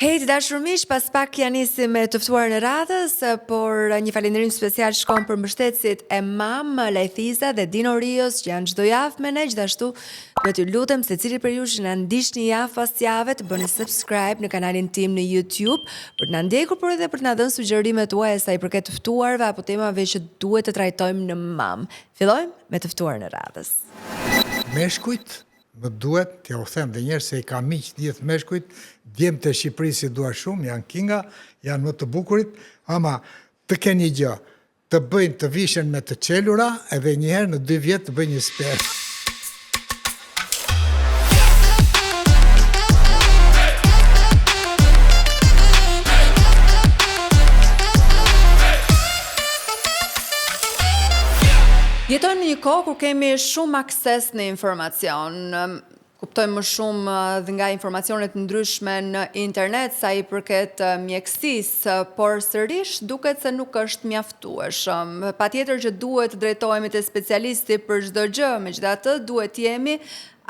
Hej, të dashur miq, pas pak ja nisim me të ftuarën e radhës, por një falënderim special shkon për mbështetësit e Mam, Lajthiza dhe Dino Rios që janë çdo javë me ne, gjithashtu do t'ju lutem secili prej jush që na ndiqni javë pas jave të bëni subscribe në kanalin tim në YouTube për të na ndjekur por edhe për të na dhënë sugjerimet tuaja sa i përket të ftuarve apo temave që duhet të trajtojmë në Mam. Fillojmë me të ftuarën e radhës. Meshkujt Më duhet t'jua them dhe njëherë se i kam miq të gjithë meshkujt, djemtë e Shqipërisë i dua shumë, janë kinga, janë më të bukurit, ama të kenë një gjë, të bëjnë të vishen me të çelura edhe një herë në dy vjet të bëjnë një spermë. Jetojmë në një kohë kur kemi shumë akses në informacion. Kuptojmë më shumë dhe nga informacione të ndryshme në internet sa i përket mjekësisë, por sërish duket se nuk është mjaftueshëm. Patjetër që duhet të drejtohemi te specialisti për çdo gjë, megjithatë duhet të jemi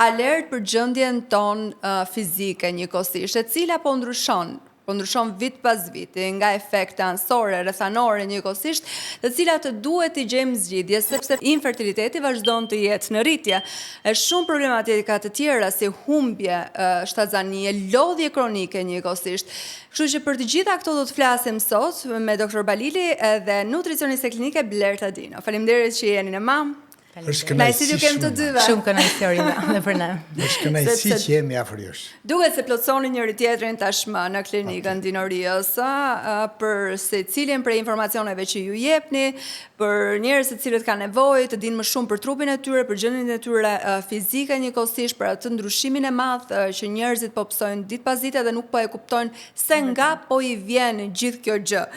alert për gjendjen tonë fizike njëkohësisht, e cila po ndryshon po ndryshon vit pas viti, nga efekte anësore, rrethanore njëkohësisht, të cilat duhet t'i gjejmë zgjidhje, sepse infertiliteti vazhdon të jetë në rritje. E shumë problematika të tjera si humbje shtatzanie, lodhje kronike njëkohësisht. Kështu që për të gjitha këto do të flasim sot me Dr. Balili dhe nutricioniste klinike Blerta Dino. Faleminderit që jeni në MAM. Është kënaqësi ju kem të dyve. Shumë kënaqësi Orinda dhe për ne. Është kënaqësi që jemi afër jush. Duket se plotësoni njëri tjetrin tashmë në klinikën Dino Rios, për secilin prej informacioneve që ju jepni, për njerëz të cilët kanë nevojë të dinë më shumë për trupin e tyre, për gjendjen e tyre fizike njëkohësisht, për atë ndryshimin e madh që njerëzit po pësojnë ditë pas dite dhe nuk po e kuptojnë se nga po i vjen gjithë kjo gjë.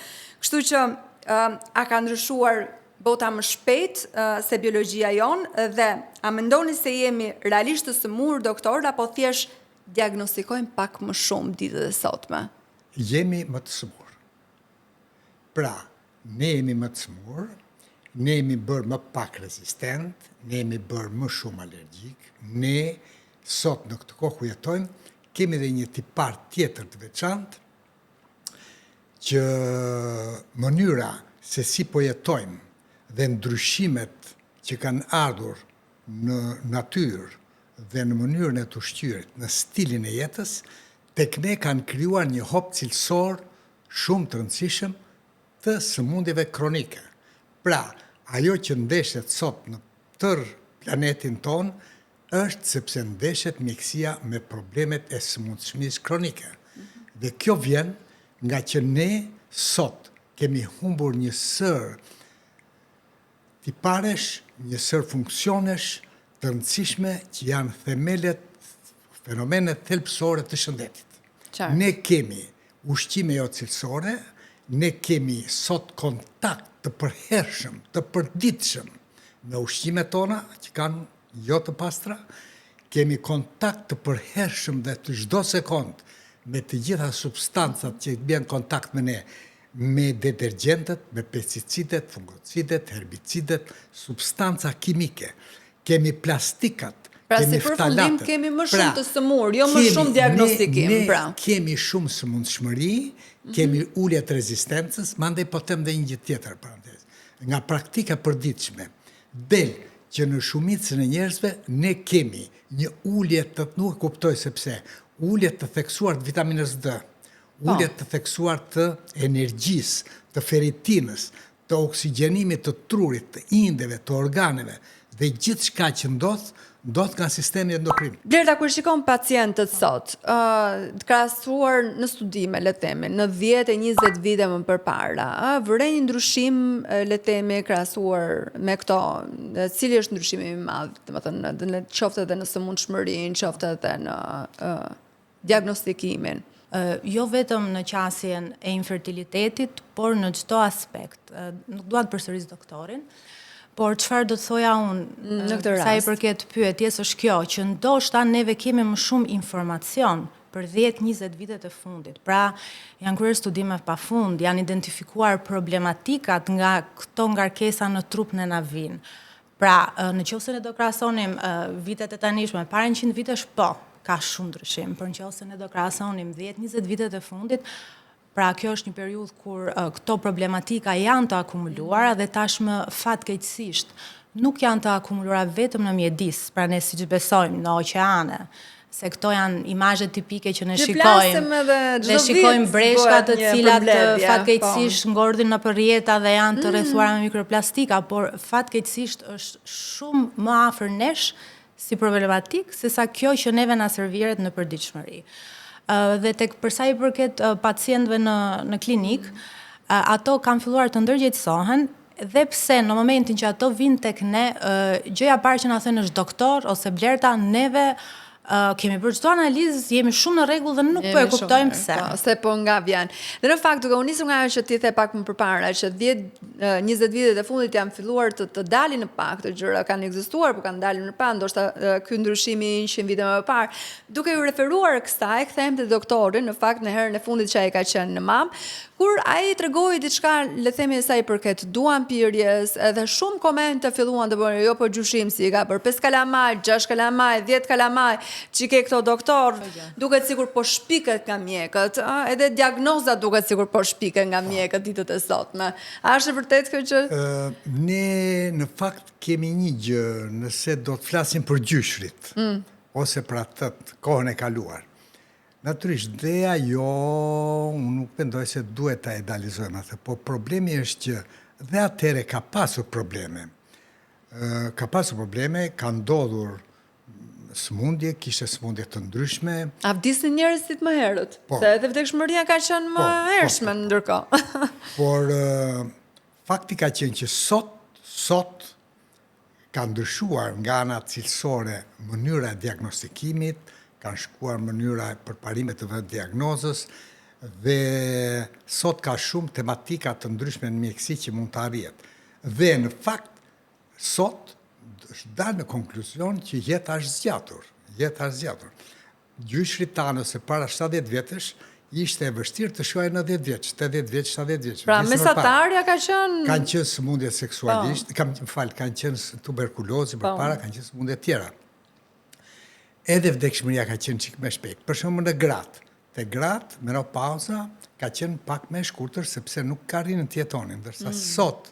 Kështu që a ka ndryshuar bota më shpejt se biologjia jonë dhe a mendoni se jemi realisht të sëmurë doktor apo thjesht diagnostikojmë pak më shumë ditët e sotme? Jemi më të sëmurë. Pra, ne jemi më të sëmurë, ne jemi bërë më pak rezistent, ne jemi bërë më shumë alergjik, ne sot në këtë kohë ku jetojmë, kemi dhe një tipar tjetër të veçantë, që mënyra se si po jetojmë dhe ndryshimet që kanë ardhur në natyrë dhe në mënyrën e të ushqyerit, në stilin e jetës, tek ne kanë krijuar një hop cilësor shumë të rëndësishëm të sëmundjeve kronike. Pra, ajo që ndeshet sot në tërë planetin tonë është sepse ndeshet mjekësia me problemet e sëmundshmërisë kronike. Dhe kjo vjen nga që ne sot kemi humbur një sërë tiparesh, një sërë funksionesh të rëndësishme që janë themelet, fenomenet thelbësore të shëndetit. Qartë. Ne kemi ushqime jo cilësore, ne kemi sot kontakt të përhershëm, të përditshëm me ushqimet tona që kanë jo të pastra, kemi kontakt të përhershëm dhe të çdo sekond me të gjitha substancat që bien kontakt me ne, me detergjentët, me pesticidet, fungicidet, herbicidet, substanca kimike. Kemi plastikat, pra, kemi si përfundim kemi më shumë pra, të sëmurë, jo më shumë diagnostikim. Ne, ne pra. kemi shumë sëmundshmëri, mhm. kemi ulje të rezistencës, mandej po them dhe një gjë tjetër, parantezë. Nga praktika e përditshme, del që në shumicën e njerëzve ne kemi një ulje të, nuk e kuptoj se pse, ulje të theksuar të vitaminës D, po. ulje të theksuar të energjisë, të feritinës, të oksigjenimit të trurit, të indeve, të organeve dhe gjithçka që ndodh, ndodh nga sistemi endokrin. Blerta, kur shikon pacientët sot, ë krahasuar në studime, le të themi, në 10 e 20 vite më përpara, ë vëren një ndryshim, le të themi, krahasuar me këto, cili është ndryshimi më i madh, domethënë, në qoftë edhe në sëmundshmërinë, qoftë edhe në ë diagnostikimin. Jo vetëm në qasjen e infertilitetit, por në çdo aspekt. Nuk dua të përsëris doktorin, por çfarë do të thoja unë në këtë rast? Sa i përket pyetjes është kjo, që ndoshta neve kemi më shumë informacion për 10-20 vitet e fundit. Pra, janë kryer studime pafund, janë identifikuar problematikat nga këto ngarkesa në trup ne na vijnë. Pra, në qoftë se ne do krahasonim vitet e tanishme para 100 vitesh, po. Ka shumë ndryshim, por në qoftë se ne do krahasonim 10-20 vitet e fundit, pra kjo është një periudhë kur këto problematika janë të akumuluara dhe tashmë fatkeqësisht nuk janë të akumuluara vetëm në mjedis, pra ne siç besojmë në oqeane, se këto janë imazhe tipike që ne shikojmë. Dhe shikojmë breshka të cilat fatkeqësisht po. ngordhin nëpër rrjeta dhe janë të mm. rrethuara me mikroplastika, por fatkeqësisht është shumë më afër nesh si problematikë sesa kjo që neve na serviret në përditshmëri. Dhe tek për sa i përket pacientëve në në klinikë, mm. ato kanë filluar të ndërgjegjësohen dhe pse në momentin që ato vijnë tek ne, gjëja e parë që na thonë është doktor ose Blerta, neve kemi bërë çdo analizë, jemi shumë në rregull dhe nuk po e kuptojmë pse. Po, se po nga vjen. Dhe në fakt duke u nisur nga ajo që ti the pak më përpara, që 10 20 vitet e fundit janë filluar të të dalin në pah këto gjëra, kanë ekzistuar, por kanë dalë në pah, ndoshta ky ndryshimi 100 vite më parë. Duke iu referuar kësaj, kthehem te doktori, në fakt në herën e fundit që ai ka qenë në MAM, Kur ai tregoi diçka, le të themi sa i përket duhanpirjes, edhe shumë komente filluan të bëhen, jo po gjyshi im si i ka bërë, pesë kalamaj, gjashtë kalamaj, dhjetë kalamaj, ç'i ke këto doktor, duket sikur po shpiket nga mjekët, ë, edhe diagnoza duket sikur po shpiken nga mjekët ditët e sotme. A është e vërtetë kjo gjë? Ë, ne në fakt kemi një gjë, nëse do të flasim për gjyshrit, ose për atë kohën e kaluar. Natyrisht dhe ajo, unë nuk mendoj se duhet ta idealizojmë atë, po problemi është që dhe atëherë ka pasur probleme. Ka pasur probleme, ka ndodhur sëmundje, kishte sëmundje të ndryshme. A vdisnin njerëzit më herët? Po. Se edhe vdekshmëria ka qenë më po, po, hershme po, po. ndërkohë. Por fakti ka qenë që sot, sot Ka ndryshuar nga ana cilësore mënyra e diagnostikimit, kanë shkuar mënyra e përparimit të vetë diagnozës dhe sot ka shumë tematika të ndryshme në mjekësi që mund të arrihet. Dhe në fakt sot është dalë në konkluzion që jeta është zgjatur, jeta është zgjatur. Gjyshërit tanë ose para 70 vjetësh ishte e vështirë të shkoje 90 vjeç, 80 vjeç, 70 vjeç. Pra mesatarja ka qenë kanë qenë sëmundje seksualisht, po. kam fal, kanë qenë tuberkulozi po. përpara, kanë qenë sëmundje të tjera. Edhe vdekshmëria ka qenë çik më shpejt. Për shembull në gratë, te gratë menopauza ka qenë pak më e shkurtër sepse nuk ka arrinin të jetonin, ndërsa mm. sot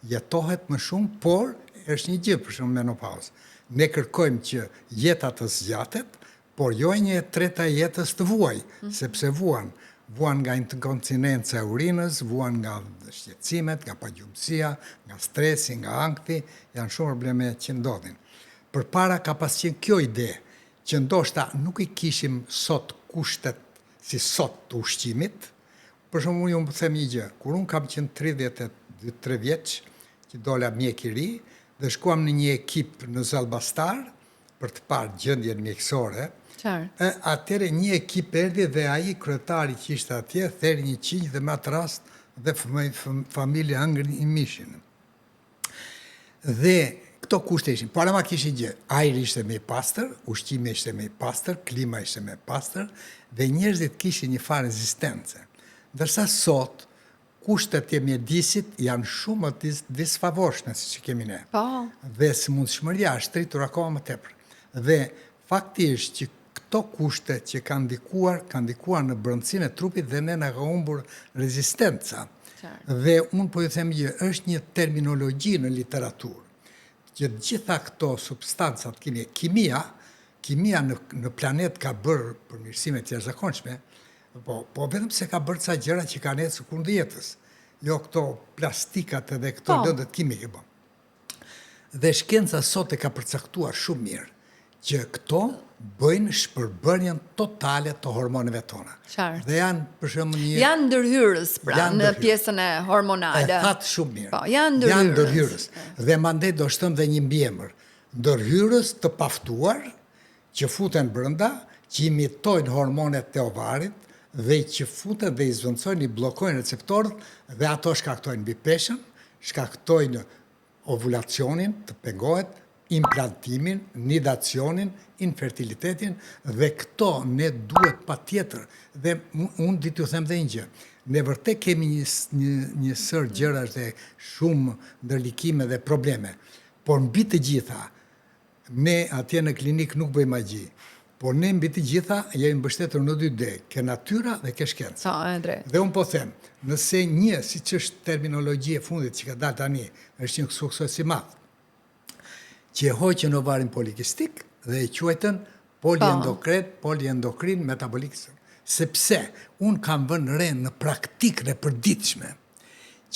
jetohet më shumë, por është një gjë për shembull menopauzë. Ne kërkojmë që jeta të zgjatet, por jo e një e treta e jetës të vuajë, mm -hmm. sepse vuan. Vuan nga inkontinenca e urinës, vuan nga shqetësimet, nga pagjumësia, nga stresi, nga ankthi, janë shumë probleme që ndodhin. Përpara ka pas qenë kjo ide, që ndoshta nuk i kishim sot kushtet si sot të ushqimit, Për shembull, unë ju them një gjë, kur unë kam qenë 32-3 vjeç, që dola mjek i ri, dhe shkuam në një ekip në Zall Bastar, për të parë gjendjen mjekësore, Qartë. e, atëherë një ekip erdhi dhe ai kryetari që ishte atje, theri një qingj dhe me atë rast dhe familja hëngri mishin. Dhe këto kushte ishin, por ama kishte gjë, ajri ishte më i pastër, ushqimi ishte më i pastër, klima ishte më e pastër dhe njerëzit kishin një farë rezistence. Ndërsa sot kushtet e mjedisit janë shumë më të disfavorshme siç i kemi ne. Po. Dhe sëmundshmëria është rritur akoma më tepër. Dhe fakti është që këto kushte që kanë ndikuar, kanë ndikuar në brendësinë e trupit dhe ne na ka humbur rezistenca. Dhe unë po ju them një, është një terminologji në literaturë, që të gjitha këto substancat kimie, kimia, kimia në, në planet ka bërë përmirësime të jashtëzakonshme, po, po vetëm se ka bërë ca gjëra që kanë ecur kundër jetës. Jo këto plastikat edhe këto po. lëndët kimike, po. Dhe shkenca sot e ka përcaktuar shumë mirë që këto bëjnë shpërbërjen totale të hormoneve tona. Qartë. Dhe janë për shembull një Janë ndërhyrës pra janë në pjesën e hormonale. E thatë shumë mirë. Po, janë ndërhyrës. Janë ndërhyrës. Dhe mandej do shtojmë dhe një mbiemër. Ndërhyrës të paftuar që futen brenda, që imitojnë hormonet e ovarit dhe që futen dhe i zvendësojnë, i bllokojnë receptorët dhe ato shkaktojnë mbipeshën, shkaktojnë ovulacionin, të pengohet, implantimin, nidacionin, infertilitetin dhe këto ne duhet patjetër dhe unë di t'ju them dhe një gjë. Ne vërtet kemi një një një sërë gjërash dhe shumë ndërlikime dhe probleme, por mbi të gjitha Ne atje në klinikë nuk bëjmë magji. Por ne mbi të gjitha jemi mbështetur në dy ide, ke natyra dhe ke shkenca. Po, e drejtë. Dhe unë po them, nëse një, siç është terminologji e fundit që ka dalë tani, është një sukses i madh, që e hoqën ovarin polikistik dhe e quajtën poliendokrin, po. poliendokrin metabolik. Sepse unë kam vënë re në praktikën e përditshme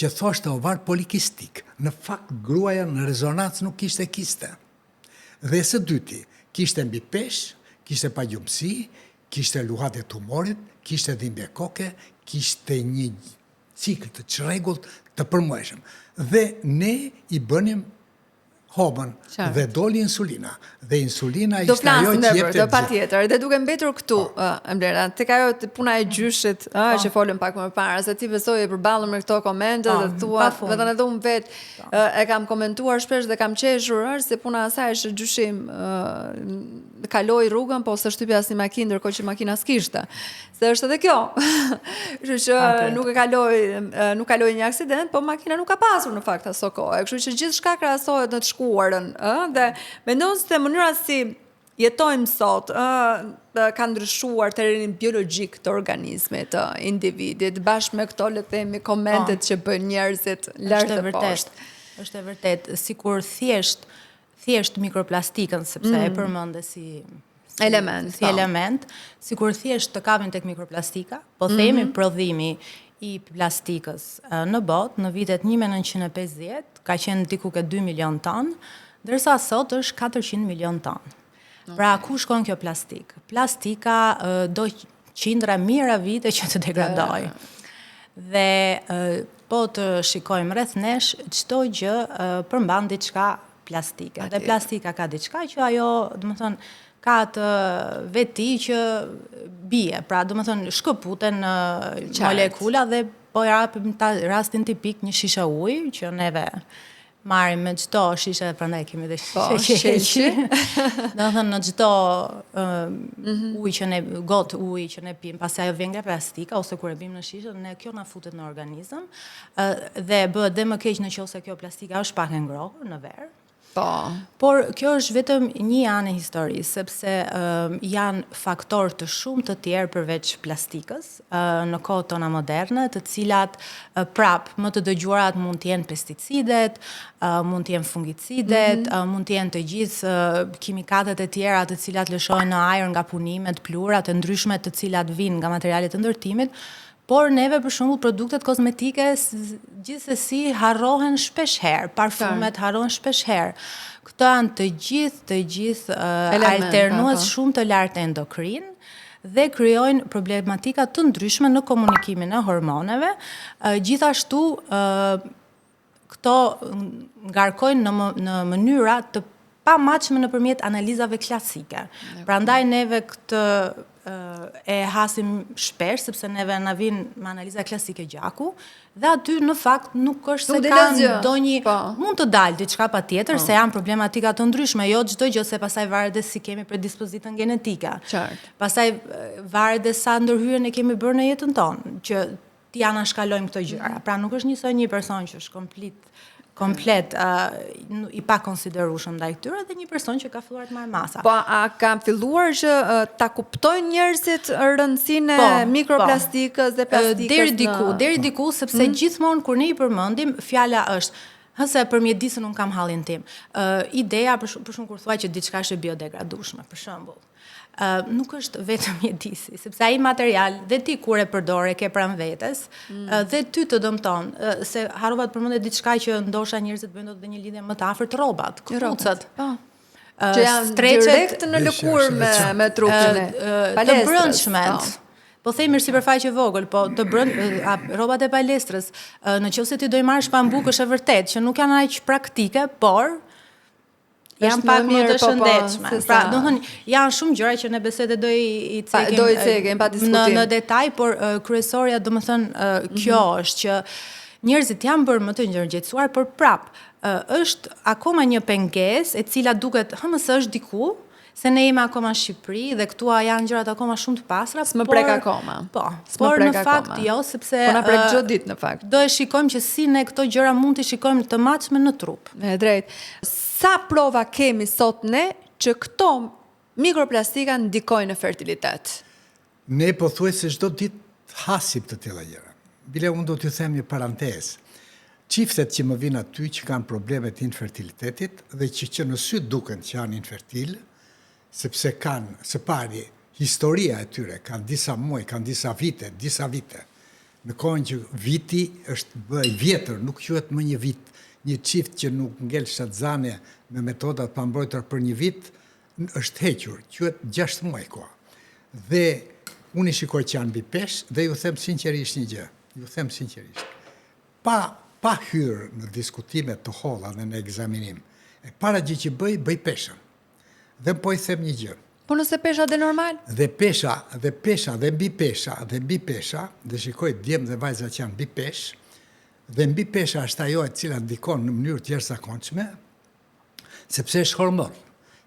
që thoshte ovar polikistik, në fakt gruaja në rezonancë nuk kishte kiste. Dhe së dyti, kishte mbipeshë, kishte pagjumësi, kishte luhatje të humorit, kishte dhimbje koke, kishte një cikël të çrregullt të përmuajshëm. Dhe ne i bënim hobën dhe doli insulina. Dhe insulina ishte ajo që jepte gjithë. Patjetër. Dhe duke mbetur këtu, po. uh, Blerta, tek ajo te puna e gjyshit, uh, po. që folëm pak më parë, se ti besoj e përballur me këto komente po, dhe thua, vetëm edhe unë vetë E kam komentuar shpesh dhe kam qeshur, është se puna e asaj është gjyshi im kaloi rrugën, po s'e shtypi asnjë makinë, ndërkohë që makina s'kishte. Se është edhe kjo. Kështu që nuk e kaloi, nuk kaloi një aksident, po makina nuk ka pasur në fakt aso kohe. Kështu që gjithçka krahasohet në të shkuarën, ë, dhe mendon se mënyra si jetojmë sot, ë ka ndryshuar terrenin biologjik të organizmit të individit, bashkë me këto le të themi komentet po. që bëjnë njerëzit lart e poshtë. Është e vërtetë, sikur thjesht thjesht mikroplastikën sepse mm. e përmende si si element, si po. element, sikur thjesht të kapim tek mikroplastika, po themi mm -hmm. prodhimi i plastikës në botë në vitet 1950 ka qenë diku ke 2 milion ton, ndërsa sot është 400 milion ton. Pra ku shkon kjo plastikë? Plastika do qindra mijëra vite që të degradojë. Dhe po të shikojmë rreth nesh, çdo gjë përmban diçka plastike. Dhe plastika ka diçka që ajo, domethënë, ka atë veti që bie, pra domethënë shkëputen në molekula dhe po e japim ta rastin tipik një shishe ujë që neve marrim me çdo shishe prandaj kemi dhe po, shishe. Domethënë në çdo uh, mm -hmm. ujë që ne gotë ujë që ne pim, pasi ajo vjen nga plastika ose kur e pim në shishe, ne kjo na futet në organizëm uh, dhe bëhet dhe më keq në qoftë se kjo plastika është pak e ngrohur në verë. Po. Por kjo është vetëm një anë e historisë, sepse uh, janë faktorë të shumë të tjerë përveç plastikës uh, në kohët tona moderne, të cilat uh, prap më të dëgjuarat mund të jenë pesticidet, uh, mund të jenë fungicidet, mm -hmm. uh, mund të jenë të gjithë uh, kimikatet e tjera të cilat lëshohen në ajër nga punimet, pluhurat e ndryshme të cilat vijnë nga materialet e ndërtimit, Por neve për shembull produktet kozmetike gjithsesi harrohen shpesh herë, parfumet harrohen shpesh herë. Këto janë të gjithë të gjithë uh, alternues po. shumë të lartë endokrin dhe krijojnë problematika të ndryshme në komunikimin e hormoneve. Uh, gjithashtu uh, këto ngarkojnë në, në mënyra të pamatshme nëpërmjet analizave klasike. Prandaj neve këtë e hasim shpesh sepse neve na vijnë me analiza klasike gjaku dhe aty në fakt nuk është se ka ndonjë po. mund të dalë diçka patjetër po. se janë problematika të ndryshme, jo çdo gjë se pastaj varet dhe si kemi predispozitën genetike. Qartë. Pastaj varet dhe sa ndërhyrje ne kemi bërë në jetën tonë, që t'i anashkalojmë këto gjëra. Pra nuk është njësoj një person që është komplet komplet uh, i pakonsiderueshëm ndaj këtyre dhe një person që ka filluar të marrë masa. Po a kanë filluar që uh, ta kuptojnë njerëzit rëndësinë e po, po. mikroplastikës dhe plastikës? Deri diku, në... deri diku sepse mm -hmm. gjithmonë kur ne i përmendim, fjala është Hë se për mjedisin unë kam hallin tim. Uh, ideja për, për shumë kur thua që diçka është e biodegradueshme, për shembull. Uh, nuk është vetëm mjedisi, sepse ai material dhe ti kur e përdor e ke pranë vetes, mm. uh, dhe ty të dëmton, uh, se harrova të përmendë diçka që ndoshta njerëzit bëjnë dot dhe një lidhje më të afërt rrobat, këpucët. Po. Uh, që janë direkt në lëkurë me me trupin e të brendshmet. Po. Po themi është sipërfaqe e vogël, po të brend rrobat e palestrës, në qoftë se ti do i marrësh pambuk është e vërtetë që nuk janë aq praktike, por janë pak më të po, po, shëndetshme. Pra, domethënë, janë shumë gjëra që ne besoj dhe do i, i cekim, do i cekim, pa diskutim. Në, në detaj, por uh, kryesorja, domethënë, uh, kjo mm -hmm. është që njerëzit janë bërë më të ndërgjegjësuar, por prap, uh, është akoma një pengesë e cila duket, hë se është diku, Se ne jemi akoma në Shqipëri dhe këtu a janë gjërat akoma shumë të pastra. S'më prek akoma. Po, por në fakt jo, sepse po na prek çdo ditë në fakt. Do e shikojmë që si ne këto gjëra mund t'i shikojmë të matshme në trup. E drejtë. Sa prova kemi sot ne që këto Mikroplastika ndikojnë në fertilitet. Ne pothuajse çdo ditë hasim të tilla gjëra. Bile unë do t'ju them një parantezë. Çiftet që më vijnë aty që kanë probleme të infertilitetit dhe që që në sy duken që janë infertil, sepse kanë, së pari, historia e tyre, kanë disa muaj, kanë disa vite, disa vite. Në kohën që viti është bë i vjetër, nuk quhet më një vit. Një çift që nuk ngel shtatzane me metoda të pambrojtura për një vit, është hequr, quhet 6 muaj koha. Dhe unë i shikoj që janë mbi peshë dhe ju them sinqerisht një gjë, ju them sinqerisht. Pa pa hyrë në diskutime të holla dhe në ekzaminim, e para gjë që bëj, bëj peshën. Dhe po i them një gjë. Po nëse pesha del normal? Dhe pesha, dhe pesha, dhe mbi pesha, dhe mbi pesha, dhe shikoj djem dhe vajza që janë mbi peshë, dhe mbi pesha është ajo e cila ndikon në mënyrë të jashtëzakonshme, sepse është hormon,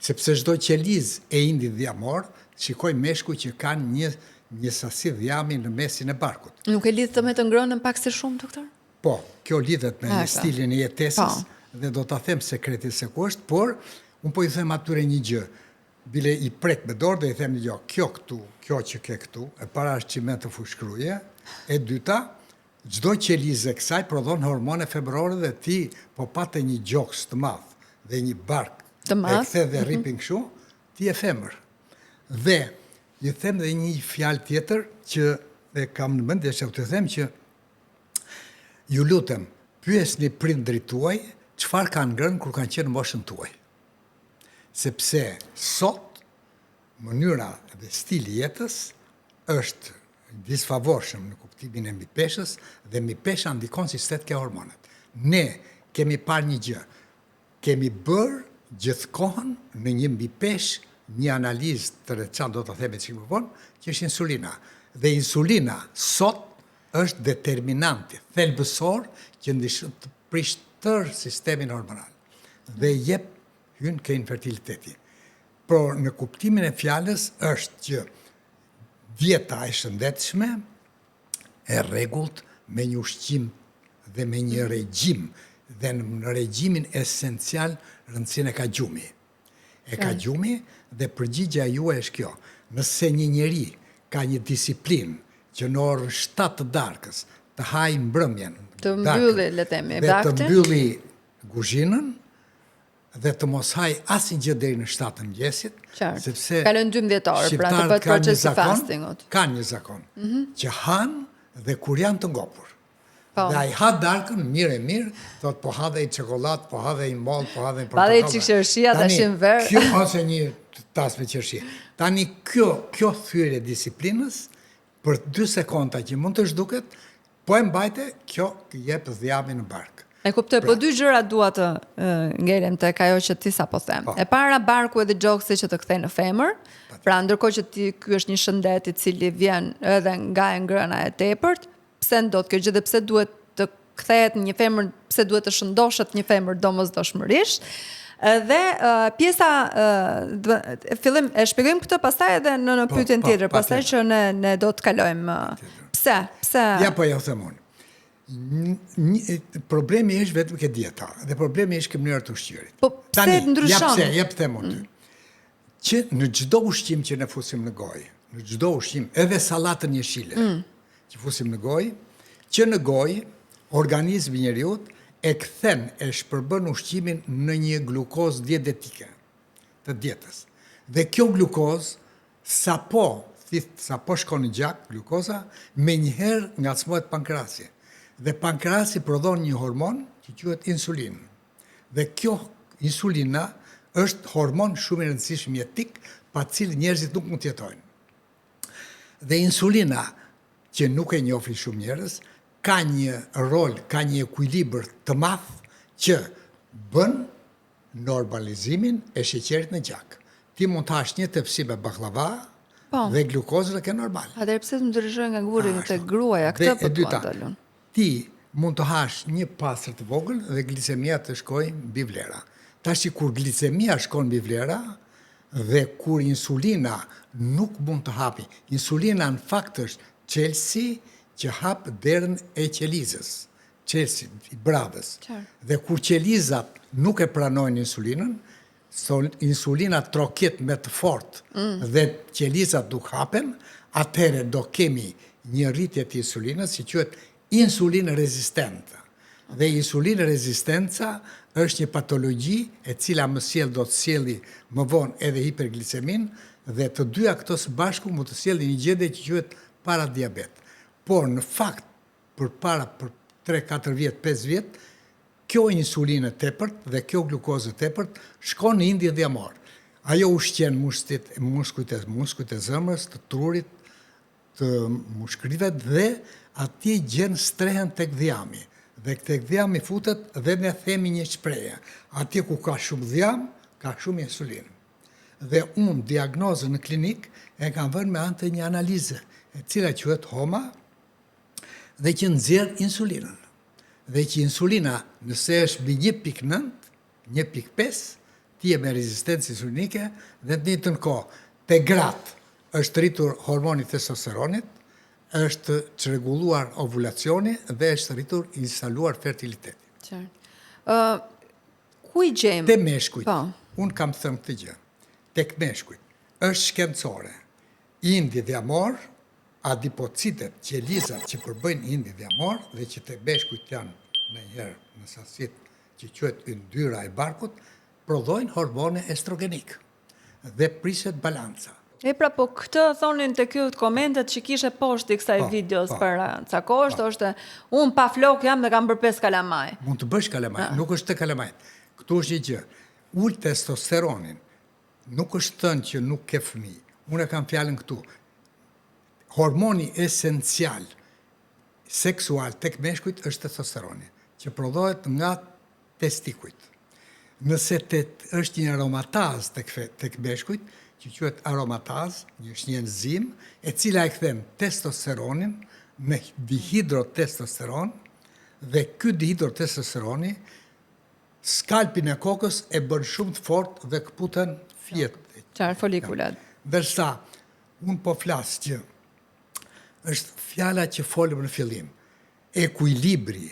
sepse çdo qelizë e indit dhjamor, shikoj meshkuj që kanë një një sasi dhjami në mesin e barkut. Nuk e lidh të me të ngrënën pak si shumë, doktor? Po, kjo lidhet me një stilin e jetesës po. dhe do ta them sekretin se ku është, por unë po i them atyre një gjë. Bile i prek me dorë dhe i them një gjë, kjo këtu, kjo që ke këtu, e para është çimento fushë-Kruje, e dyta, Çdo qelizë e kësaj prodhon hormone femërore dhe ti po pate një gjoks të madh dhe një bark të madh, e kthe dhe rripin kështu, ti je femër. Dhe i them dhe një fjalë tjetër që e kam në mendje që të them që ju lutem, pyesni prindërit tuaj çfarë kanë ngrënë kur kanë qenë në moshën tuaj. Sepse sot mënyra dhe stili i jetës është disfavorshëm në kuptimin e mbipeshës dhe mbipesha ndikon si stet ke hormonet. Ne kemi parë një gjë, kemi bërë gjithkohën në një mbipeshë një analizë të veçantë do ta themi çik më vonë, që është insulina. Dhe insulina sot është determinanti thelbësor që ndishon të prish tërë sistemin hormonal dhe jep hyn ke infertiliteti. Por në kuptimin e fjalës është që dieta e shëndetshme, e rregullt me një ushqim dhe me një regjim dhe në regjimin esencial rëndësinë e ka gjumi. E ka gjumi dhe përgjigja juaj është kjo. Nëse një njeri ka një disiplinë që në orën 7 të darkës të hajë mbrëmjen, të mbylli, le të themi, dhe të mbylli kuzhinën, dhe të mos haj asnjë gjë deri në 7 të mëngjesit, sepse kalojnë 12 orë, pra të bëhet procesi i fastingut. Kanë një zakon mm -hmm. që hanë dhe kur janë të ngopur. Po. Dhe ai ha darkën mirë e mirë, thotë po ha dhe një çokollatë, po ha dhe një mollë, po ha dhe një portokall. Pa dhe një çik qershia tash në verë. Kjo ose një tas me qershi. Tani kjo kjo thyerje e disiplinës për 2 sekonda që mund të zhduket, Po e mbajte, kjo jep dhjamin në bark. E kuptoj, po pra. po dy gjëra dua të ngelem tek ajo që ti sapo the. Po. E para barku edhe gjoksi që të kthejnë në femër. Pra ndërkohë që ti ky është një shëndet i cili vjen edhe nga e ngrëna e tepërt, pse ndodh kjo gjë dhe pse duhet të kthehet në një femër, pse duhet të shëndoshet një femër domosdoshmërisht. Dhe uh, pjesa uh, fillim e shpjegojmë këtë pastaj edhe në në po, pyetjen po, tjetër, pastaj që ne ne do të kalojmë. Pse? Pse? Ja po ja them unë. Një, problemi është vetëm ke dieta dhe problemi është ke mënyra të ushqyerit. Po pse Tani, ndryshon? Ja pse, ja pse them unë. Mm. Që në çdo ushqim që ne fusim në gojë, në çdo ushqim, edhe sallatën jeshile, mm. që fusim në gojë, që në gojë organizmi i njeriut e kthen e shpërbën ushqimin në një glukozë diabetike të dietës. Dhe kjo glukozë sapo thith, sapo shkon në gjak glukoza, menjëherë ngacmohet pankreasi. Dhe pankreasi prodhon një hormon që quhet insulinë. Dhe kjo insulina është hormon shumë i rëndësishëm jetik, pa të cilin njerëzit nuk mund të jetojnë. Dhe insulina, që nuk e njohin shumë njerëz, ka një rol, ka një ekuilibër të madh që bën normalizimin e sheqerit në gjak. Ti mund të hash një tepsi me bakllava po. dhe glukozën e ke normal. Atëherë pse të ndryshojë nga burri te gruaja këtë po dua të lun. Ti mund të hash një pastër të vogël dhe glicemia të shkojë mbi vlera. Tashi kur glicemia shkon mbi vlera dhe kur insulina nuk mund të hapi, insulina në fakt është çelësi që hap derën e qelizës, çelësi i bradhës. Dhe kur qelizat nuk e pranojnë insulinën, Insulina trokit me të fortë mm. dhe qelizat nuk hapen, atëherë do kemi një rritje të insulinës që quhet insulinë rezistente. Dhe insulinë rezistenca është një patologji e cila më sjell do të sjelli më vonë edhe hipergliceminë dhe të dyja këto së bashku mund të sjellin një gjendje që quhet paradiabet. Por në fakt përpara për 3, 4 vjet, 5 vjet, kjo insulinë e tepërt dhe kjo glukozë e tepërt shkon në indin dhjamor. Ajo ushqen mushkët, muskujt e muskujt e zemrës, të trurit, të mushkërive dhe atje gjen strehën tek dhjami. Dhe tek dhjami futet dhe ne themi një shprehje. Atje ku ka shumë dhjam, ka shumë insulinë. Dhe unë diagnozën në klinikë e kam vënë me anë të një analize, e cila quhet HOMA dhe që nxjerr insulinën. Dhe që insulina nëse është mbi 1.9, 1.5, ti je me rezistencë insulinike dhe në të njëjtën kohë te gratë është rritur hormoni i testosteronit, është çrregulluar ovulacioni dhe është rritur instaluar fertiliteti. Qartë. Ë ku i gjejmë? Te meshkujt. Po. Unë kam thënë këtë gjë. Tek meshkujt është shkencore. Indi dhjamor, adipocitet, qelizat që përbëjnë indin dhjamor dhe që te meshkujt janë ndonjëherë në sasitë që quhet yndyra e barkut, prodhojnë hormone estrogenik dhe prishet balanca. E pra po këtë thonin te kjo komentet që kishe poshtë i kësaj po, videos po, para ca kohësh, po. thoshte unë pa flok jam dhe kam bërë pesë kalamaj. Mund të bësh kalamaj, nuk është te kalamaj. Këtu është një gjë. Ul testosteronin. Nuk është thënë që nuk ke fëmijë. Unë e kam fjalën këtu. Hormoni esencial seksual tek meshkujt është testosteroni, që prodhohet nga testikujt. Nëse te, është një aromatazë tek, tek meshkujt, që quhet aromatazë, një është një enzimë, e cila e kthen testosteronin në dihidrotestosteron, dhe ky dihidrotestosteroni skalpin e kokës e bën shumë të fortë dhe këputen fijet. Qartë folikulat. Ndërsa, unë po flas që është fjala që folëm në fillim, ekuilibri,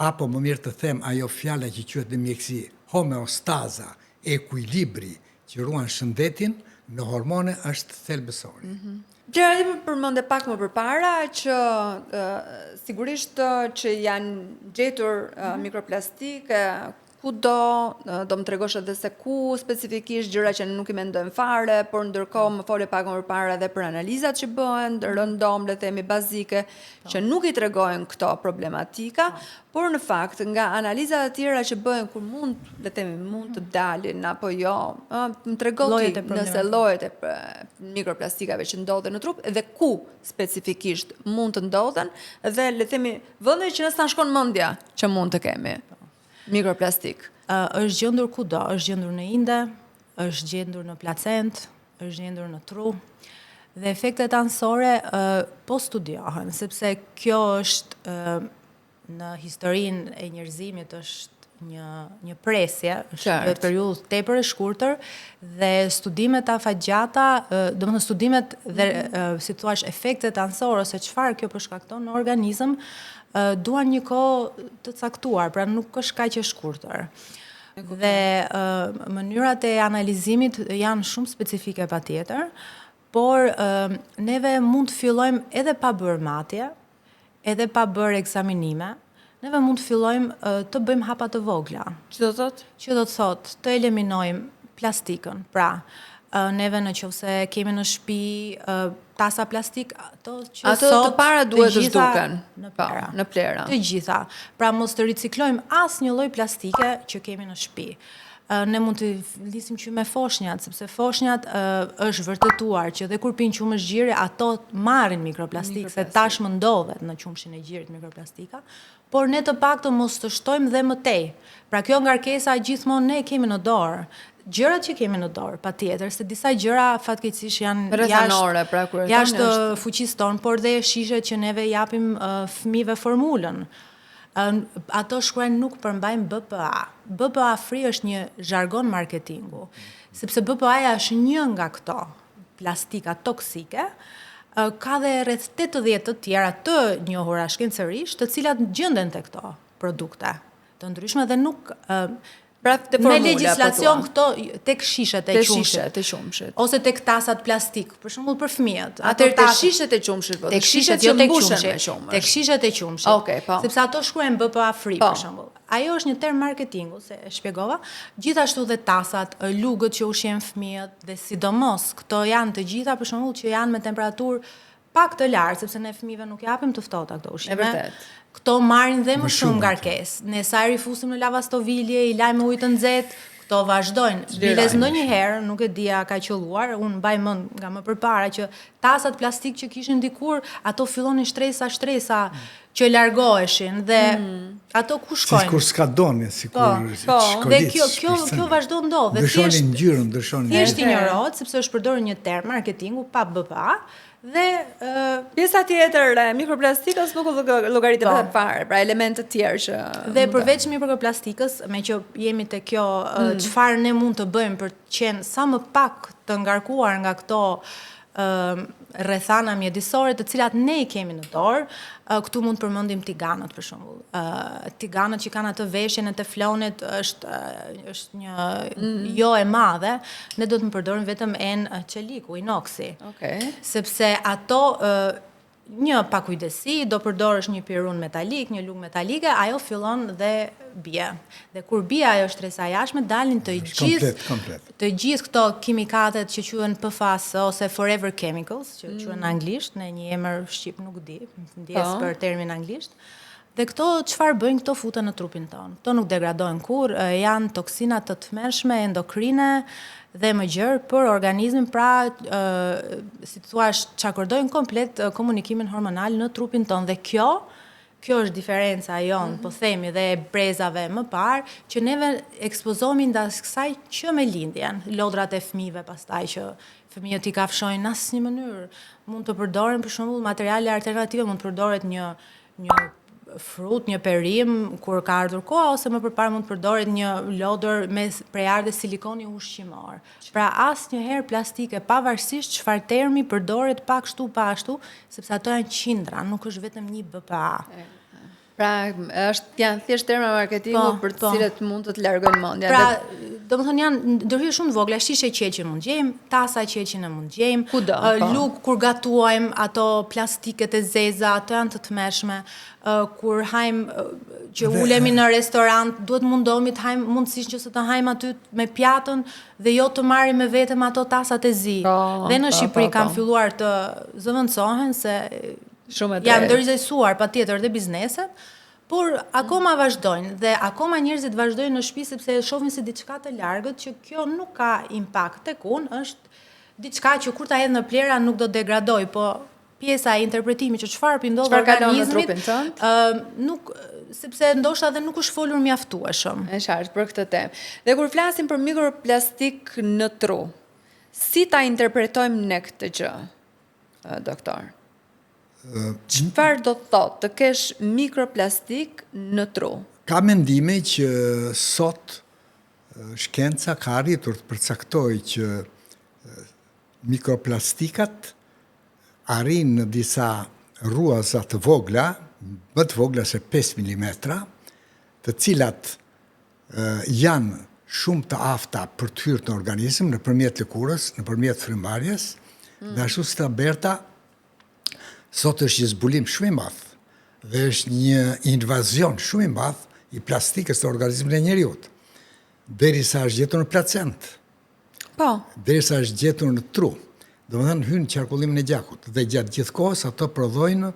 apo më mirë të them ajo fjala që quhet në mjekësi homeostaza, ekuilibri që ruan shëndetin në hormone është thelbësori. Mm -hmm. Gjëra ti më përmende pak më përpara që uh, sigurisht që janë gjetur uh, mm -hmm. mikroplastikë kudo, do më tregosh edhe se ku specifikisht gjëra që ne nuk i mendojmë fare, por ndërkohë më fole pak më përpara edhe për analizat që bëhen, rëndom, le të themi bazike, po. që nuk i tregojnë këto problematika, po. por në fakt nga analizat e tjera që bëhen kur mund, le të themi, mund të dalin apo jo, ë, më trego ti nëse llojet e mikroplastikave që ndodhen në trup dhe ku specifikisht mund të ndodhen dhe le të themi vende që s'na shkon mendja që mund të kemi. Po. Mikroplastikë. Është gjendur kudo, është gjendur në inde, është gjendur në placentë, është gjendur në tru. Dhe efektet anësore po studiohen, sepse kjo është në historinë e njerëzimit është një një presje, është një periudhë tepër e shkurtër dhe studimet afatgjata, domethënë studimet dhe mm -hmm. si thua efektet anësore ose çfarë kjo po shkakton në organizëm, duan një kohë të caktuar, pra nuk është kaq e shkurtër. Dhe mënyrat e analizimit janë shumë specifike patjetër, por neve mund të fillojmë edhe pa bërë matje, edhe pa bërë ekzaminime, neve mund të fillojmë të bëjmë hapa të vogla. Që do të thotë? Që do të thotë të eliminojmë plastikën. Pra, neve në qoftë se kemi në shtëpi tasa plastik, ato që ato sot të para duhet të zhduken në po, plehra. Në plehra. Të gjitha. Pra mos të riciklojmë asnjë lloj plastike që kemi në shtëpi. Ne mund të nisim që me foshnjat, sepse foshnjat është vërtetuar që dhe kur pinë qumësht gjiri, ato marrin mikroplastikë, se tashmë ndodhet në qumështin e gjirit mikroplastika, por ne të paktën mos të shtojmë dhe më tej. Pra kjo ngarkesa gjithmonë ne e kemi në dorë. Gjërat që kemi në dorë, patjetër, se disa gjëra fatkeqësisht janë jashtë pra, kur jashtë është... fuqisë tonë, por dhe shishet që neve japim uh, fëmijëve formulën. Uh, ato shkruajnë nuk përmbajnë BPA. BPA free është një zhargon marketingu, sepse BPA-ja është një nga këto plastika toksike, ka dhe rreth 80 të tjera të njohura shkencërisht, të cilat gjenden te këto produkte të ndryshme dhe nuk. Pra te Me formula, po legjislacion thua. këto tek shishet e Te qumshit. shishet e qumshit. Ose tek tasat plastik, për shembull për fëmijët. Ato Atëherë te tasat- shishet e qumshit, po, Tek te shishet shishet, jo që tek mbushen qumshi. me qumësht. Tek shishet e qumshit. Okej, po. Sepse ato shkruajnë BPA free Po. për shembull. Ajo është një term marketingu, se e shpjegova. Gjithashtu dhe tasat, lugët që ushqejnë fëmijët dhe sidomos këto janë të gjitha për shembull që janë me temperaturë pak të lartë, sepse ne fëmijëve nuk japim të ftohta këto ushqime. E vërtet. Këto marrin dhe më Më shumë shumë, ngarkesë. Ne sa i rifusim në lavastovilje, i lajmë me ujë të nxehtë, këto vazhdojnë. Çlirojnë. Biles ndonjëherë, nuk e di a ka qelluar, unë mbaj mend nga më përpara që tasat plastik që kishin dikur, ato fillonin shtresa shtresa që largoheshin dhe ato ku shkojnë? Sikur skadoni, sikur Po, po. shkolic, Dhe kjo kjo kjo vazhdon ndodh dhe Ndryshonin thjesht ngjyrën, ndryshonin. thjesht ngjyrën. injorohet sepse është përdorur një term marketingu pa BPA dhe ë, Pjesa tjetër e mikroplastikës nuk u llogaritet Po. fare, pra elemente të tjerë që Dhe përveç mikroplastikës, me që jemi te kjo ë, çfarë ne mund të bëjmë për të qenë sa më pak të ngarkuar nga këto ë rrethana mjedisore të cilat ne i kemi në dorë, ë, këtu mund të përmendim tiganët për shembull. Ë tiganët që kanë atë veshjen e teflonit është ë, është një jo e madhe, ne do të më përdorim vetëm enë ë, çeliku, inoksi Okej. sepse ato ë, një pakujdesi, do përdorësh një pirun metalik, një lugë metalike, ajo fillon dhe bie. Dhe kur bie ajo shtresa e jashtme, dalin të Është gjithë komplet, komplet. të gjithë këto kimikatet që quhen PFAS ose Forever Chemicals, që quhen në anglisht, në një emër shqip nuk di, ndjes Po. për termin anglisht. Dhe këto çfarë bëjnë këto futen në trupin tonë. Këto nuk degradojnë kurrë, e, janë toksina të tmerrshme, endokrine dhe më gjerë për organizmin, pra ë, si të thuash, çakordojnë komplet ë, komunikimin hormonal në trupin tonë dhe kjo Kjo është diferenca jonë, po themi, dhe e brezave më parë, që neve ekspozohemi ndaj kësaj që me lindjen, lodrat e fëmijëve pastaj që fëmijët i kafshojnë në asnjë mënyrë. Mund të përdoren për shembull materiale alternative, mund të përdoret një një frut, një perim kur ka ardhur koha ose më përpara mund të përdoret një lodër me prejardhje silikoni ushqimor. Pra asnjëherë plastike, pavarësisht çfarë termi përdoret pa kështu pa ashtu, sepse ato janë qindra, nuk është vetëm një BPA. Pra, është janë thjesht terma marketingu Po, për të po. cilët mund të të largojnë mendjen. Pra, Dhe- do më thënë janë ndërhyrje shumë të vogla, shishe qelqi mund gjejmë, tasa qelqi ne mund gjejmë, Kudo, ë, po. lugë kur gatuajmë, ato plastiket e zeza, ato janë të tmerrshme. Ë, kur hajm ë, që ulemi në restorant, duhet mundohemi të hajm mundësisht nëse të hajm aty me pjatën dhe jo të marrim me vetëm ato tasat e zi. Po, dhe në po, Shqipëri po, kanë po. filluar të zëvendësohen se Shumë e janë drejtë. ndërgjegjësuar patjetër dhe bizneset, por akoma vazhdojnë dhe akoma njerëzit vazhdojnë në shtëpi sepse e shohin si diçka të largët që kjo nuk ka impakt tek unë, është diçka që kur ta hedh në plera nuk do degradoj, po pjesa e interpretimit që çfarë po i ndodh Çfarë kalon në organizmit, trupin tënd? ë, nuk sepse ndoshta edhe nuk është folur mjaftueshëm. E qartë për këtë temë. Dhe kur flasim për mikroplastik në tru, si ta interpretojmë ne këtë gjë, ë, doktor? Çfarë do të thotë të kesh mikroplastik në tru? Ka mendime që sot e, shkenca ka arritur të përcaktojë që e, mikroplastikat arrin në disa rruaza të vogla, më të vogla se 5 mm, të cilat e, janë shumë të afta për të hyrë në organizëm nëpërmjet lëkurës, nëpërmjet frymëmarrjes, dhe ashtu si tha Berta, sot është një zbulim shumë i madh dhe është një invazion shumë i madh i plastikës në organizmin e njeriut. Derisa është gjetur në placent, Po, derisa është gjetur në tru. Domethënë hyn në qarkullimin e gjakut dhe gjatë gjithë kohës ato prodhojnë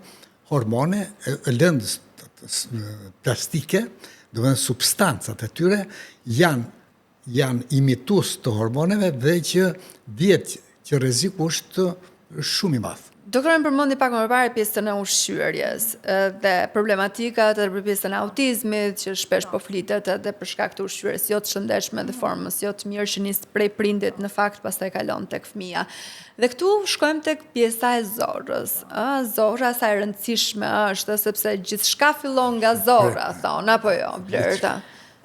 hormone, e- e lëndë s- s- plastike, domethënë substancat e tyre janë janë imitues të hormoneve dhe që dihet që rreziku është shumë i madh. Doktor më përmendi pak më parë pjesën e ushqyerjes dhe problematikat edhe për pjesën e autizmit që shpesh po flitet edhe për shkak të ushqyerjes jo të shëndetshme dhe formës jo të mirë që nis prej prindit në fakt pastaj kalon tek fëmia. Dhe këtu shkojmë tek pjesa e zorrës. Ë, zorra sa e rëndësishme është sepse gjithçka fillon nga zorra, thon apo jo, Blerta.